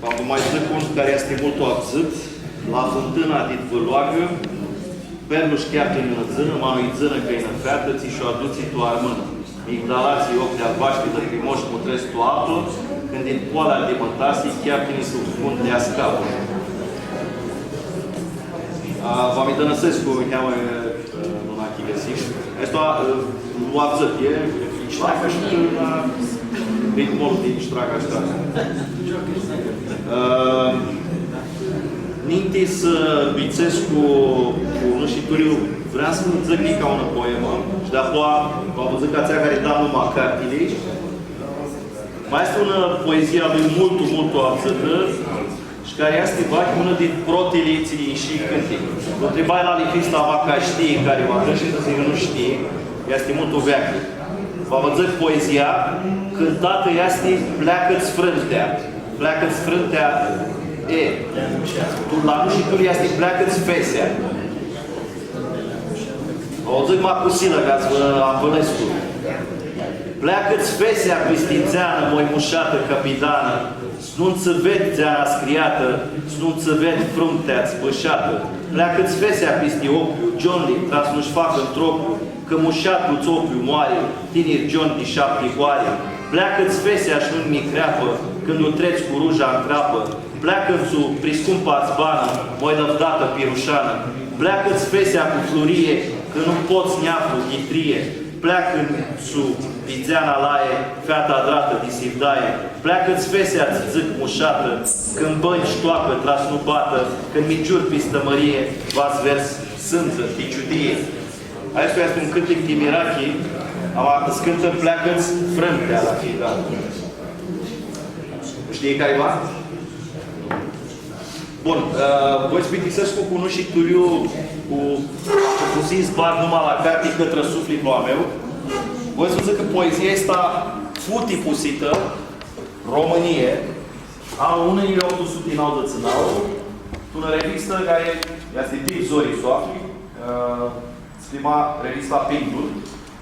va vã ma dzãc un cari easti multu avdzãt, la fãntãna dit Vãloagã, perlu sh-cheaptini nã dzãnã, ma nu-i dzãnã cã-i nã featã, tsi sh-u adutsi tu armãnã. Migdalatslji, oclji albashtri, lãcrimoshi, mutrescu tu apã, cãndu dit poalea dimãtasi, cheaptini tu fund li ascapã. A, va mi dãnãsescu, niheamã, e, e, nu nã achicãsish. Aestu, e, lu avdzãt, e, e, Ritmul din Straga, Straga. Ã, ninti s-bitisescu cu, nu shtiu, Tuliu, vream s-dzãc nica unã poemã shi di-apoea va vã dzãc atsea cari da numa cartiljei. Ma easti unã poezii a lui multu, multu avdzãtã, shi cari easti, vahi, unã di protili tsi inshi cãntic. Lu ntribai la Lichista, ma cã shtii cari u adrã, shi dzãsi cã nu shtii, easti multu veaclji. Va vã dzãc poezia, cãntatã easti Pleacã-ts frãntea. Pleacã-ts frãntea, e. Tu, la nu shtiu, easti Pleacã-ts fesea. Va u dzãc ma cu silã, ca s-vã anvãlescu. Pleacã-ts fesea pisti dzeanã, moi mushatã capidanã, s-nu ntsã ved dzeana scriatã, s-nu ntsã ved frãntea zbãshatã. Pleacã-ts fesea pisti oclju, gionli, tra s-nu-sh facã ntrocu, cã mushatlu-ts oclju moari, tinir gion di shapti hoari. Pleacã-ts fesea sh-nu-nj mi creapã, cãndu trets cu ruja n crapã. Pleacã-ts-u pri scumpa-ts banã, moi lãvdatã pirushãnã. Pleacã-ts fesea cu flurie, cã nu pot s-nj-aflu ghitrie. Pleacã-ts-u pi dzeana lae, feata adratã di sivdaie. Pleacã-ts fesea, ts-dzãc, mushatã, cãndu bãnj sh-toacã, tra s-nu batã, cãndu mi giur pi stãmãrie, va s-vers sãndzã ti ciudie. Aestu easti un cãntic ti mirachi, ama s-cãntã Pleacã-ts frãntea la final. Nu shtii cariva? Bun, ã, voi s-bitisescu cu, nu shtiu, Tuliu, cu, cu s-bag numa la carti, Cãtrã suflitlu a meu. Voi s-dzãc cã poezia aestã fu tipusitã, Romãnie, anlu unã njilji optu suti nauãdzãtsi shi nauã, tu unã revistã cari easti di zori s-u afli, ã, s-cljima revista Pindul,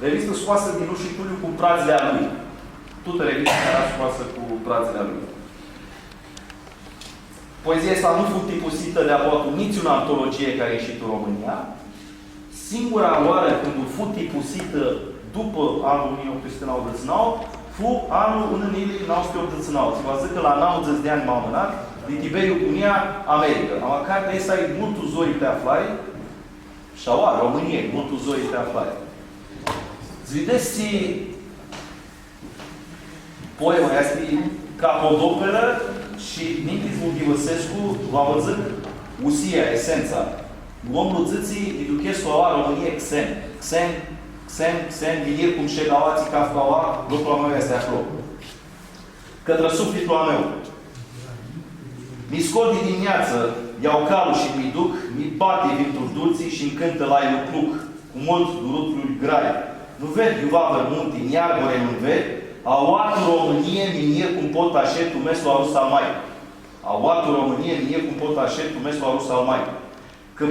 revistã scoasã di, nu shtiu, Tuliu cu pradzlji a lui. Tutã revista eara scoasã cu pradzlji a lui. Poezia aestã nu fu tipusitã di-apoea tu nitsi unã antologie cari inshi tu Romãnia. Singura oarã cãndu fu tipusitã dupã anlu unã njilji optu suti nauãdzãtsi shi nauã, fu anlu unã njilji nauã suti optzeci și nouă. Tsi va s-dzãcã cã la nauãdzãtsi di anj ma amãnat, di Tiberiu Cunia, America. Ama cartea aestã e multu zori ti aflari, shi aoa, Romãnia, e multu zori ti aflari. S-videts tsi Poema easti capodoperã shi ninti s-u ghivãsescu, va vã dzãc usia, esentsa. Omlu dzãtsi, mi duchescu aoa Romãnie xen, xen, xen, xen, minjir cum shed aoa, tsi caftu aoa, loclu a meu easti aclo. Cãtrã suflitlu a meu. Mi scol di dimneatsã, ljau calu shi mi duc, mi bati vimtul dultsi shi-nj cãntã lai lucluc. Cu multu durutlu grai. Nu ved iuva vãr munti, ni arbore nu ved, aoa tu Romãnie, minjir cum pot ashed tu meslu a rusal mai. Aoa tu Romãnie, minjir cum pot ashed tu meslu a rusal mai. Cã,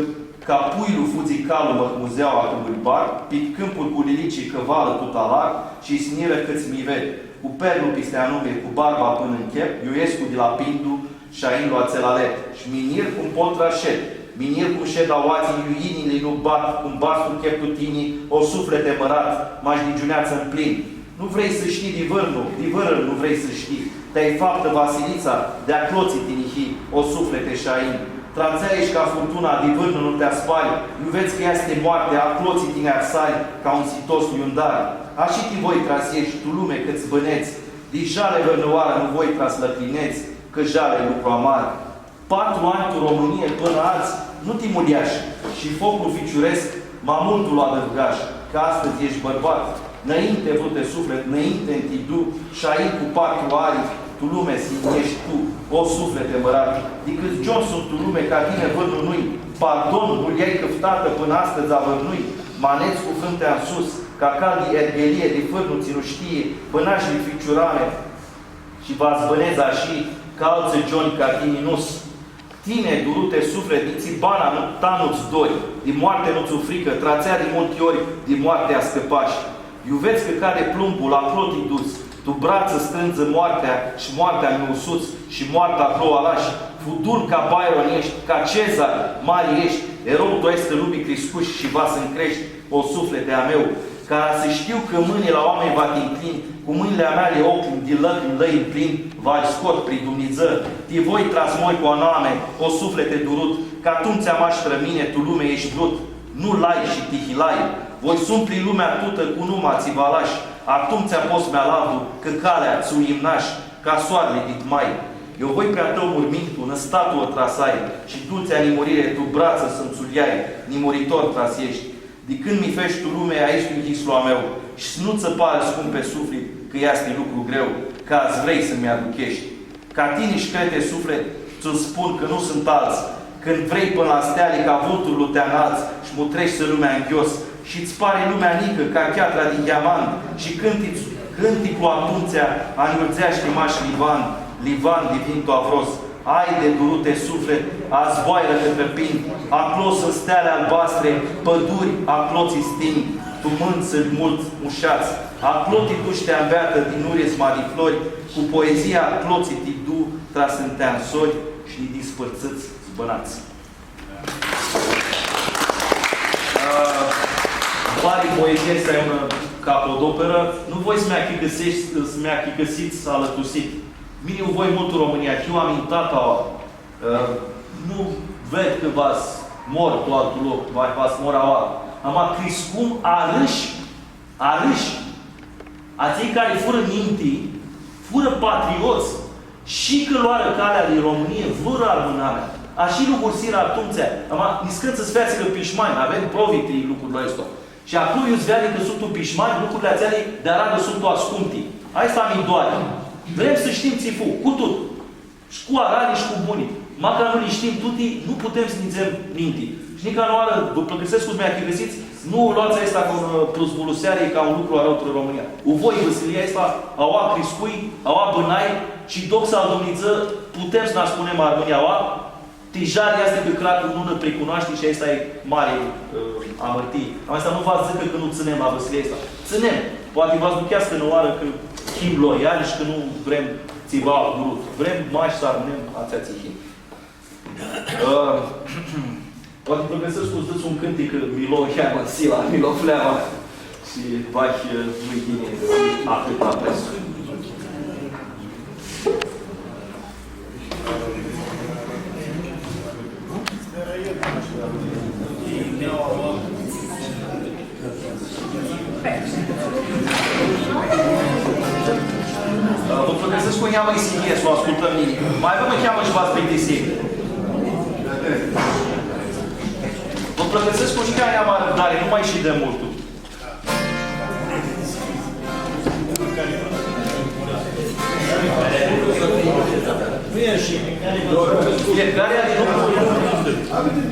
ca puilu fudzi calu mãhmuzeaua tu bulbar, pit cãmpuri cu lilici cãvalã tut alar, shi-s njirã cãts mi ved, cu perlu pisti anumir, cu barba pãnã n chep, iu escu di la Pindu, Shi ainlu atsel alet, shi minjir cum pot tra shed, minjir cum shed aoatsi, iu inimli nu bat, cum bats tu cheptu tini, o suflete mãrat, mash di giuneatsã mplin. Nu vrei s-shtii di vãrnu, di vãrã nu vrei s-shtii, ti-ai faptã Vasilitsa, di aclotsi tini hii, o suflete shain. Tra atsea eshti ca furtuna, di vãrnu nu ti aspari, iu vedz cã easti moartea, aclotsi tini arsari, ca un sitos liundar. Ashi ti voi tra s-eshti, tu lumi cãt s-bãnedz, di jali vãrnãoarã nu voi tra s-lãcrinedz, cã jali e lucru amar. Patru anj tu Romãnie pãnã adzã nu ti muljash, shi foclu ficiuresc ma multu lu adãvgash, cã astãdz eshti bãrbat. Nãinti vruti suflit, nãinti nti du, shi aoa cu patru ari, tu lumi s-eshti tu, o suflete mãrat. Di cãts gioni suntu tu lumi, ca tini vãrnu nu-i. Pardon, nu lj-ai cãftatã pãnã astãdz a vãrnui, ma nedz cu frãntea nsus, ca cal di erghelie, di fãrnu tsi nu shtii, bãnash-li ficiurame, shi va s-bãnedz ashi, ca altsã gioni ca tini nu-s. Tini, durute suflit, nitsi bana nu, ta nu-ts dori, di moarti nu-ts u fricã, tra atsea di multi ori di moarti ascãpash. Iu vedz cã cadi plumbu, aclo ti duts, tu bratsã strãndzã moartea, shi moartea nj-u suts, shi moartea aclo u alash. Fu dul ca Byron eshti, ca Cezar mari eshti, erou tu aestã lumi criscush shi va s-ncreshti. O suflete a meu, cara s-shtiu cã mãni la oaminj va ti nclin, cu mãnjli a meali oclji di lãcrinj lãi mplin, va-lj scot pri Dumnidzã, ti voi tra s-mori cu aname, o suflete durut, cã atumtsea mash trã mini tu lumi eshti vrut, nu lai shi ti hilai, voi s-umpli lumea tutã cu numa tsi va lash, Atumtsea pots s-mi alavdu cã calea tsi u imnash ca soarli dit mai. Eu voi pri a tãu murmintu nã statuã tra s-ai, shi dultsea nimurire tu bratsã s-nji u ljai, nimuritor tra s-eshti. Di cãndu mi fesh tu lumi, aestu-i yislu a meu, shi s-nu tsã parã, scumpi suflit, cã easti lucru greu, cã adzã vrei s-mi aducheshti. Ca tini, shcreti suflit, tsã spun cã nu suntu altsã, cãndu vrei pãnã la steali ca vulturlu ti analtsã shi mutreshti lumea nghios, shi tsã pari lumea njicã ca cheatra di diamant, shi cãntic-, cãnticlu atumtsea anjurzeashti mash livan, livan di vintu avros. Haide, durute suflit, azboairã cãtrã pinti, aclo suntu steali albastri, pãduri, aclo tsi stinj, tu mãntsãlj multsã mushats, aclo ti dush ti anveatã di nurizma di flori, cu poezia aclo tsi ti du tra s-ti ansori shi di dispãrtsãts s-bãnats. Ã, pari poezia easti unã capodoperã, nu voi s-mi achicãsits, s-mi achicãsits alãtusit. Mini u voi multu Romãnia, hiu amintat aoa, ã, nu ved cã va s-mor tu altu loc, va, va s-mor aoa. Ama criscum arãsh, arãsh. Atselj cari furã ninti, furã patriots, shi cã loarã calea di Romãnii, vãrã armãnami. Ashi lucrurã atumtsea, ama niscãntsã s-featsirã pishmanj, avem provi ti lucrul aestu. Shi aclo iu s-veadi cã suntu pishmanj, lucrurli atseali di aradã suntu ascumti. Aestã mi doari. Vrem s-shtim tsi fu, cu tut. Shi cu arali shi cu buni. Maca nu li shtim tuti, nu putem s-nidzem ninti. Shi nica nu arã, vã pãlãcãrsescu s-mi achicãsits, nu loats aestã ca unã, ã, plusvuluseari, ca un lucru arãu trã Romãnia. U voi vãsilia aestã, aoa criscui, aoa bãnai, shi doxa al Dumnidzã, putem s-nã spunem armãnj aoa, ti jali easti cã cratlu nu nã pricunoashti shi aestã e mari, ã, amãrtii. Ama aestã nu va s-dzãcã cã nu tsãnem la vãsilia aestã. Tsãnem. Poati va s-aducheascã nã oarã cã him loiali shi cã nu vrem tsiva ahurut. Vrem mash s-armãnem atsea tsi him. Ã, poati pãlãcãrsescu s-dzãts un cãntic, cã mi lo heamã sila, mi lo fleama. Shi vahi, ã, nu-i ghini ahãt apres. Vã pãlãcãrsescu cu niheamã isinghie s-u ascultãm nini. Ma avem niheamã shi va s-plictisim. Vã pãlãcãrsescu cu niheamã arãvdari, nu ma shidem multu. Fiecare are lucrul lui.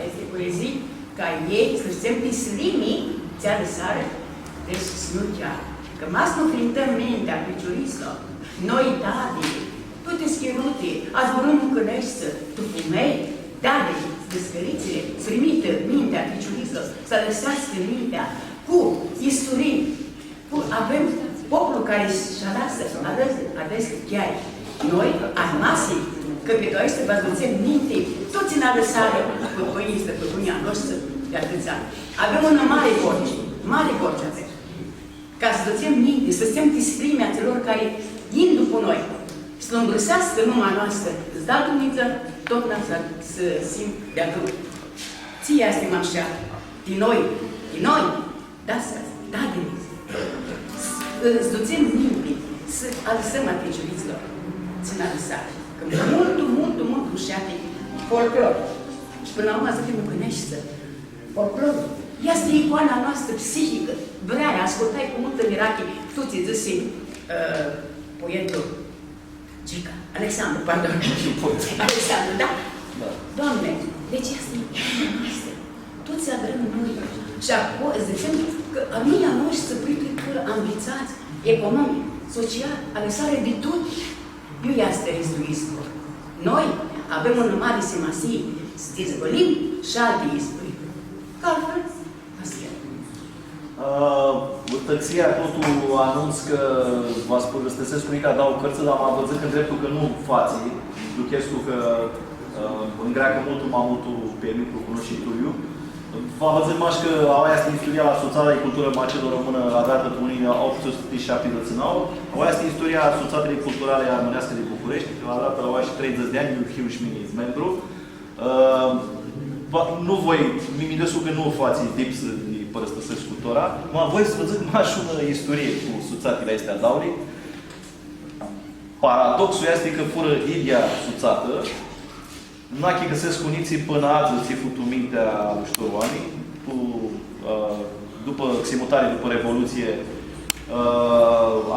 aesti poezii, ca elj s-dzãtsem ti slimi tsi alãsarã, deci s-nu chearã. Cã ma s-nu frintãm mintea a ficiuritslor, noi, dadili, tuti s-chinuti, azburãm tu cãneshti, tu fumelj, dadili, dãscãritsli, s-frimitã mintea a ficiuritslor, s-alãseascã mintea cu isturii, cu, avem poplu cari s-alasã, adesea, adesea chiar noi, armasi, cã pi aestã va s-dutsem minti, tuts nã alãsarã pãpãnjlji, stãpãnjlji a noshtri di atãts anj. Avem unã mari borgi, mari borgi avem. Ca s-dutsem minti, s-dutsem ti slimi atselor cari yin dupã noi. S-nu ngrãseascã numa a noastrã, s-da Dumnidzã, totna s-, s-him di-a lui. Tsi easti ma mushat ti noi, ti noi, da, s-, da, di noi. S-, s-dutsem minti, s-alãsãm a ficiuritslor, s-nã alãsã. Cã multu, multu, multu mushat e folclor. Shi pãnã la urmã dzãc cã nu cãneshti folclorlu. Easti icoana noastrã psihicã. Vreari, ascultai cu multã mirachi, tu tsi dzãsi, ã, poetlu Gica. Alexandru, pardon. Alexandru, da? Da. Doamne, deci easti icoana noastrã. Tuts adrãm noi. Shi aclo, dzãtsem cã armãnjlji a noshtri, prit, prit, anvitsats, economic, social, alãsarã di tut. Iu easti rãzduiescu? Noi avem unã mari simasii s-dizvãlim shi alti izvuri. Cã altfel, ashi. Ã, vãrtãxia, aclo tu anunts cã va s-pãlãstãsescu nica dauã cãrtsã, dar ma vã dzãc ndreptul cã nu fatsi, duchescu cã, ã, ngreacã multu ma multu pi micru cu noi shi tu iu. Va vã dzãc mash cã aoa easti isturia la Sutsata di Culturã Macedo-Românã, adratã tu unã njilji optu suti shaptidzãts shi nauã. Aoa easti isturia a Sutsatãljei Culturali Armãneascã di Bucureshti, adratã aoa shi treidzãts di anj, iu hiu shi mini membru. Ã, va, nu voi, mi, mi minduescu cã nu fatsi lipsã di pãlãstãsescu tora, ma voi s-vã dzãc mash unã isturii cu sutsatili aesti a dauli. Paradoxul easti cã furã idyea sutsatã, nu achicãsescu nitsi pãnã adzã tsi fu tu mintea a aishtor oaminj, tu, ã, dupã ximutari, dupã Revolutsii, ã,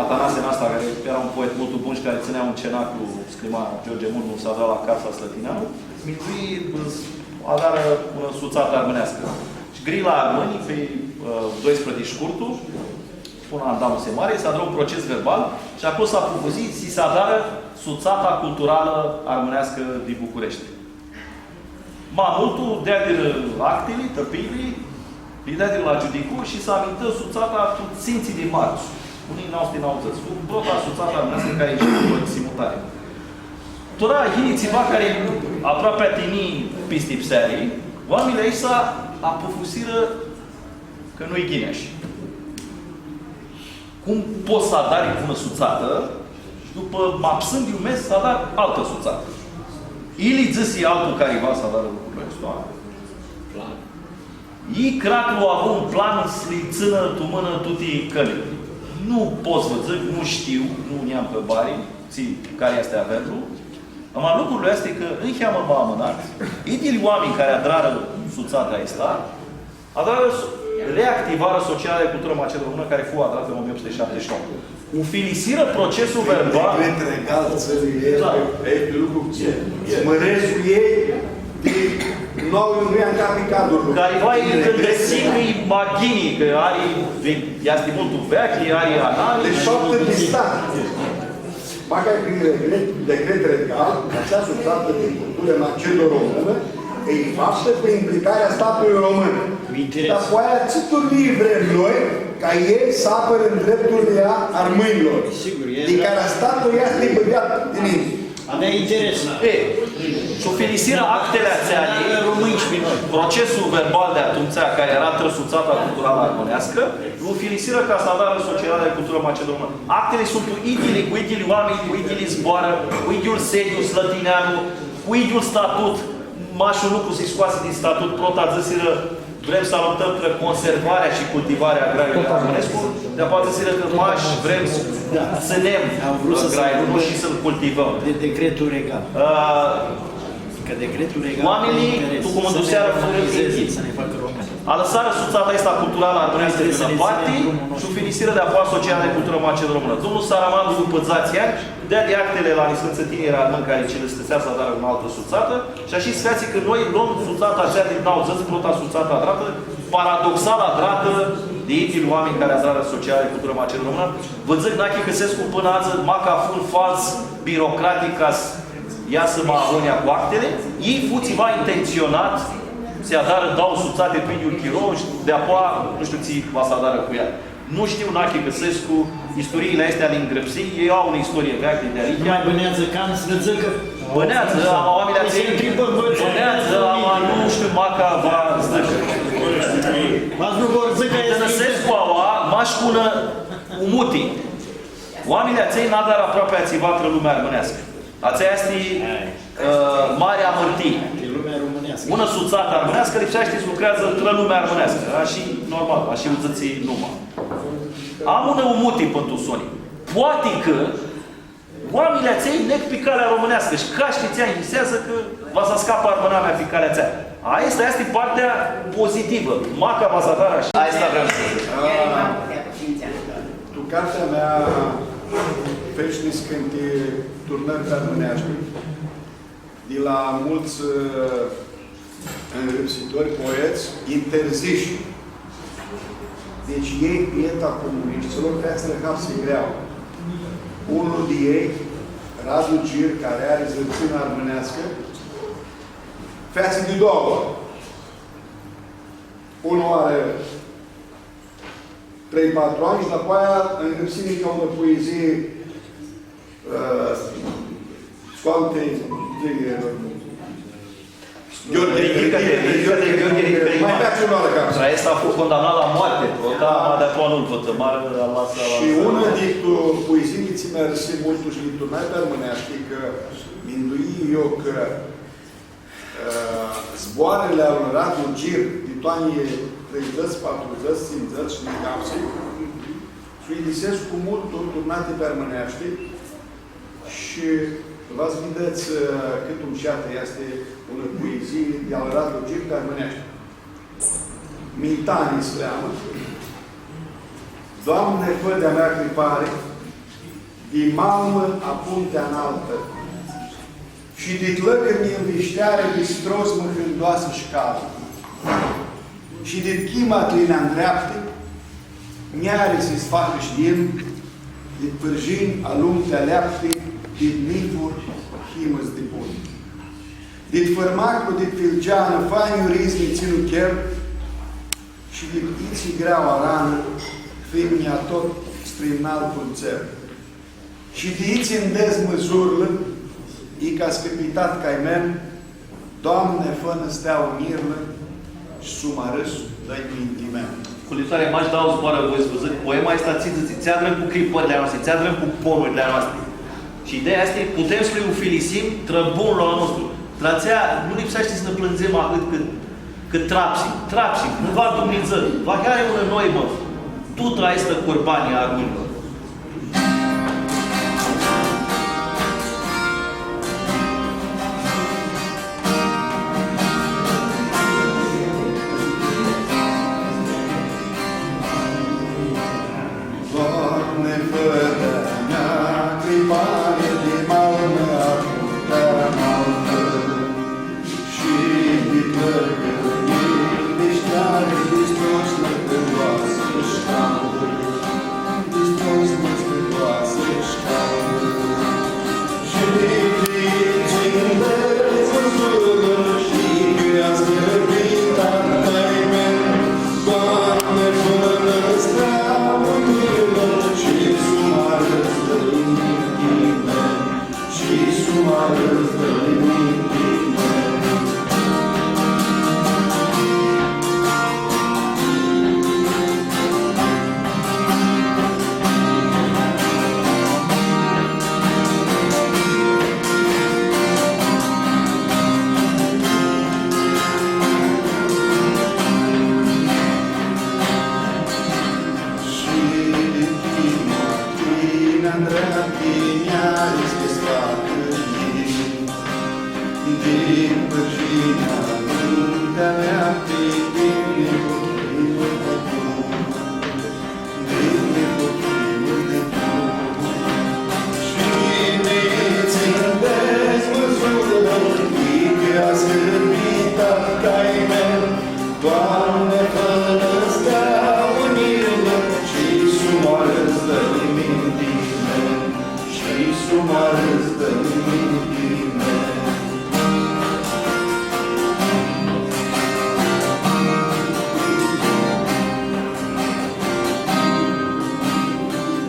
Atanase Nasta, cari eara un poet multu bun shi cari tsãnea un cenaclu, s-cljima George Murnu, s-adra la Casa Slãtineanu, mindui, ã, s-adarã unã sutsatã armãneascã. Shi gri la armãnj, pi, ã, doisprãdzatsi Curtu, Pãnã la andamusi mari, s-adrã un proces verbal shi aclo s-apufusi s-adarã Sutsata Culturalã Armãneascã di Bucureshti. Ma multu, deadirã actili, tãpiili, li deadirã la giudicu shi s-amintã sutsata tu tsintsi di martsu, unã njilji nauã suti nauãdzãts. Fu prota sutsatã armãneascã cari ishi dupã ximutari. Tora yini tsiva cari aproapi ti njilji pistipseari, oaminjlji aeshti s-apufusirã cã nu-i ghini ashi. Cum pots s-adari unã sutsatã shi dupã ma psãn di un mes s-adari altã sutsatã? Ili dzãsi altu cariva s-adarã lucrurli aesti. I cratlu avu un plan s-li tsãnã tu mãnã tuti cãljili. Nu pot s-vã dzãc, nu shtiu, nu nj-am hãbari, tsi, cari easti averlu. Ama lucrul easti cã, niheamã ma amãnat, idyili oaminj cari adrarã sutsata aestã, adrarã s-, reactivarã Societatea de Cultură Macedo-Română, cari fu adratã tu unã njilji optu suti shaptidzãts shi nauã. Ufilisirã procesul verbal. Decret regal, țările, da, e, e lucru cu tine. Mă rezuiei de nou, nu i-am dat pe cadrul. Cariva lji gãndisi cã-i ma ghini, cã ari, easti multu veaclji, ari anali. De fapt, de stat. Ba cã prin decret, decret regal, atsea sutsatã di culturã macedo-românã, e faptã cu implicarea statului român. Interes. Dar cu aia, tsi turlii vrem noi, ca elj s-apãrã ndrepturli a armãnjlor? Sigur, e, di da. Cari statlu easti bãgat din ei. Avea interes. E, s-ufilisirã actili atseali, români shi pi noi. Procesul verbal di atumtsea, cari eara trã Sutsata Culturalã Armãneascã, ufilisirã ca s-adarã Societatea de Cultură Macedo-Română. Actili suntu idyili, cu idyili oaminj, cu idyili zboarã, cu idyul sediu, Slãtineanu, cu idyul statut. Mash un lucru s-scoasi din statut, prota dzãsirã, Vrem s-aluptãm trã conservarea shi cultivarea a graiului armãnescu, dar poati s-hibã cã mash vrem s-tsãnem grailu, nu shi s-lu cultivãm. De decretul regal. Ã, Cã decretul regal oaminjlji, tu cum dusearã fãrã minti, alãsarã sutsata aestã culturalã armãneascã di unã parti shi u filisirã di apoia Asociatsia di Culturã Macedo-Românã. Domnul Saramandu, dupã dzatsi anj, deadi actili la niscãntsã tiniri armãnj cari tsi lã stãtsea s-adarã unã altã sutsatã shi ashi s-featsi cã noi lom sutsata atsea di nauãdzãts, prota sutsatã adratã, paradoxal adratã di idyilji oaminj cari adrarã Asociatsia di Culturã Macedo-Românã. Vã dzãc, nu achicãsescu pãnã adzã, maca fu un fals birocratic ca s- ia s-ma agonja cu actili, i fu tsiva intentsionat, s-adarã dauã sutsati tu idyiul chiro shi di-apoea nu shtiu tsi va s-adarã cu eali. Nu shtiu, nu achicãsescu, istoriili aesti ali ngrãpsii, elj au unã istorie veaclji di-alihea. Nu ma bãneadzã can s-nã dzãcã? Bãneadzã, ama oaminjlji atselj, bãneadzã, ama nu shtiu, maca va dzãcã. Ma nu vor dzãcã, easti. Tãnãsescu aua, mash cu unã umuti. Oaminjlji atselj n-adarã aproapea tsiva trã lumea armãneascã. Atsea easti, ã, mari amãrtii. Unã sutsatã armãneascã lipseashti s-lucreadzã trã lumea armãneascã. Ashi, normal, ashi u dzãtsi numa. Am unã umuti pãn tu soni. Poati cã oaminjlji atselj neg pi calea romãneascã shi ca shtii tsi, njiseadzã cã va s-ascapã armãnamea pi calea atsea. Aestã easti partea pozitivã. Maca va s-adarã ashi. Aestã vream s-dzãc. Tu cartea mea, feci niscãnti turnãri pi armãneashti, di la multsã, ã, ngrãpsitori, poets, interzishi. Deci elj, pi eta comunishtilor, featsirã hapsi greauã. Unlu di elj, Radu Gir, cari ari zãrtsinã armãneascã, featsi di doauã ori. Unã oarã trei, patru anj shi dapoaia ngrãpsi nica unã poezii, ã, scoantã, di, Gheorghe, Ridică-te, ridică-te, Gheorghe, ridică-te. Mai bea unã oarã ca. Aestã fu condamnat la moarte, prota, da, ma di-apoea nu-l vãtãmarã, Allah s-, shi unã di tu poeziili tsi mi arãsi multu shi li turnai pi armãneashti, cã mindui eu cã Ã, zboarãli al Radu Gir, di tu anjlji treidzãts, patrudzãts, tsindzãts shi di capsi, s-uidisescu multu turnati pi armãneashti shi va s-videts, ã, cãt mushatã easti unã poezii di al Radu Gir pi armãneashti. Mitani s-cljamã. Doamne, fã di-a mea cripari, di malmã a puntea analtã, shi dit lãcrinj nvishteari, di strozmã hãndoasã shi caldã, shi dit chima tlinea ndreapti, njeari si s-facã shi yin, dit pãrjinj alumti aleapti, dit nifuri himã s-dipun. Dit fãrmaclu, dit filgeanã, fanj urizni tsi nu cher, shi dit itsi greauã ranã, fimnja tut strinaltu n tser. Shi di itsi ndezmã zurlã, ica scãpitat caimen, Doamne, fã-nã steauã njirlã, shi s-u ma arãsu, dã-nj mintimen. Culitoare, mash dauã zboarã voi s-vã dzãc, poema aestã tsi dzãtsi, tsi adrãm cu cripãrli a noasti, tsi adrãm cu ponurli a noasti. Shi ideea easti, putem s-li ufilisim trã bunlu a nostru. Trã atsea, nu lipseashti s-nã plãndzem ahãt cãt, cãt trapsim, trapsim, nã va Dumnidzã, va ari unã noimã, tutã aestã curbani a armãnjlor. Doamne, fã di-a mea cripari, di malmã a puntea analtã, shi di lãcrinj nvishteari, di strozmã hãndoasã shi caldã, di strozmã hãndoasã shi caldã. Doamne, fã-nã s-dea unirlã shi s-u moarã s-dã-lj minti mea, shi s-u moarã s-dã-lj minti mea.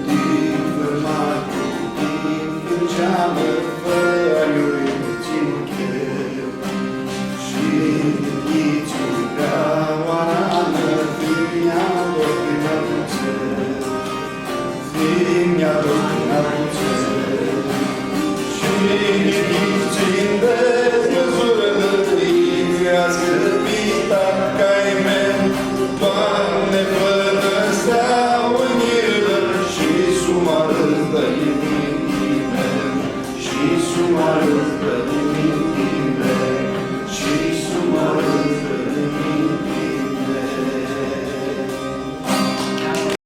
Di fãrmaclu, di fãrgeamã, fã-lj iurim tsi nu cheri. Shi di ghitsi, ca oaranã, fimnja, fimnja tu tsel. Fimnja, fimnja tu tsel. Shi di ghitsi, nvets mãzurlã, di ascãpita, cai mea, Doamne, fã-nã s-dea unirlã, shi s-u moarã s-dã-lj minti mea, shi s-u moarã s-dã-lj minti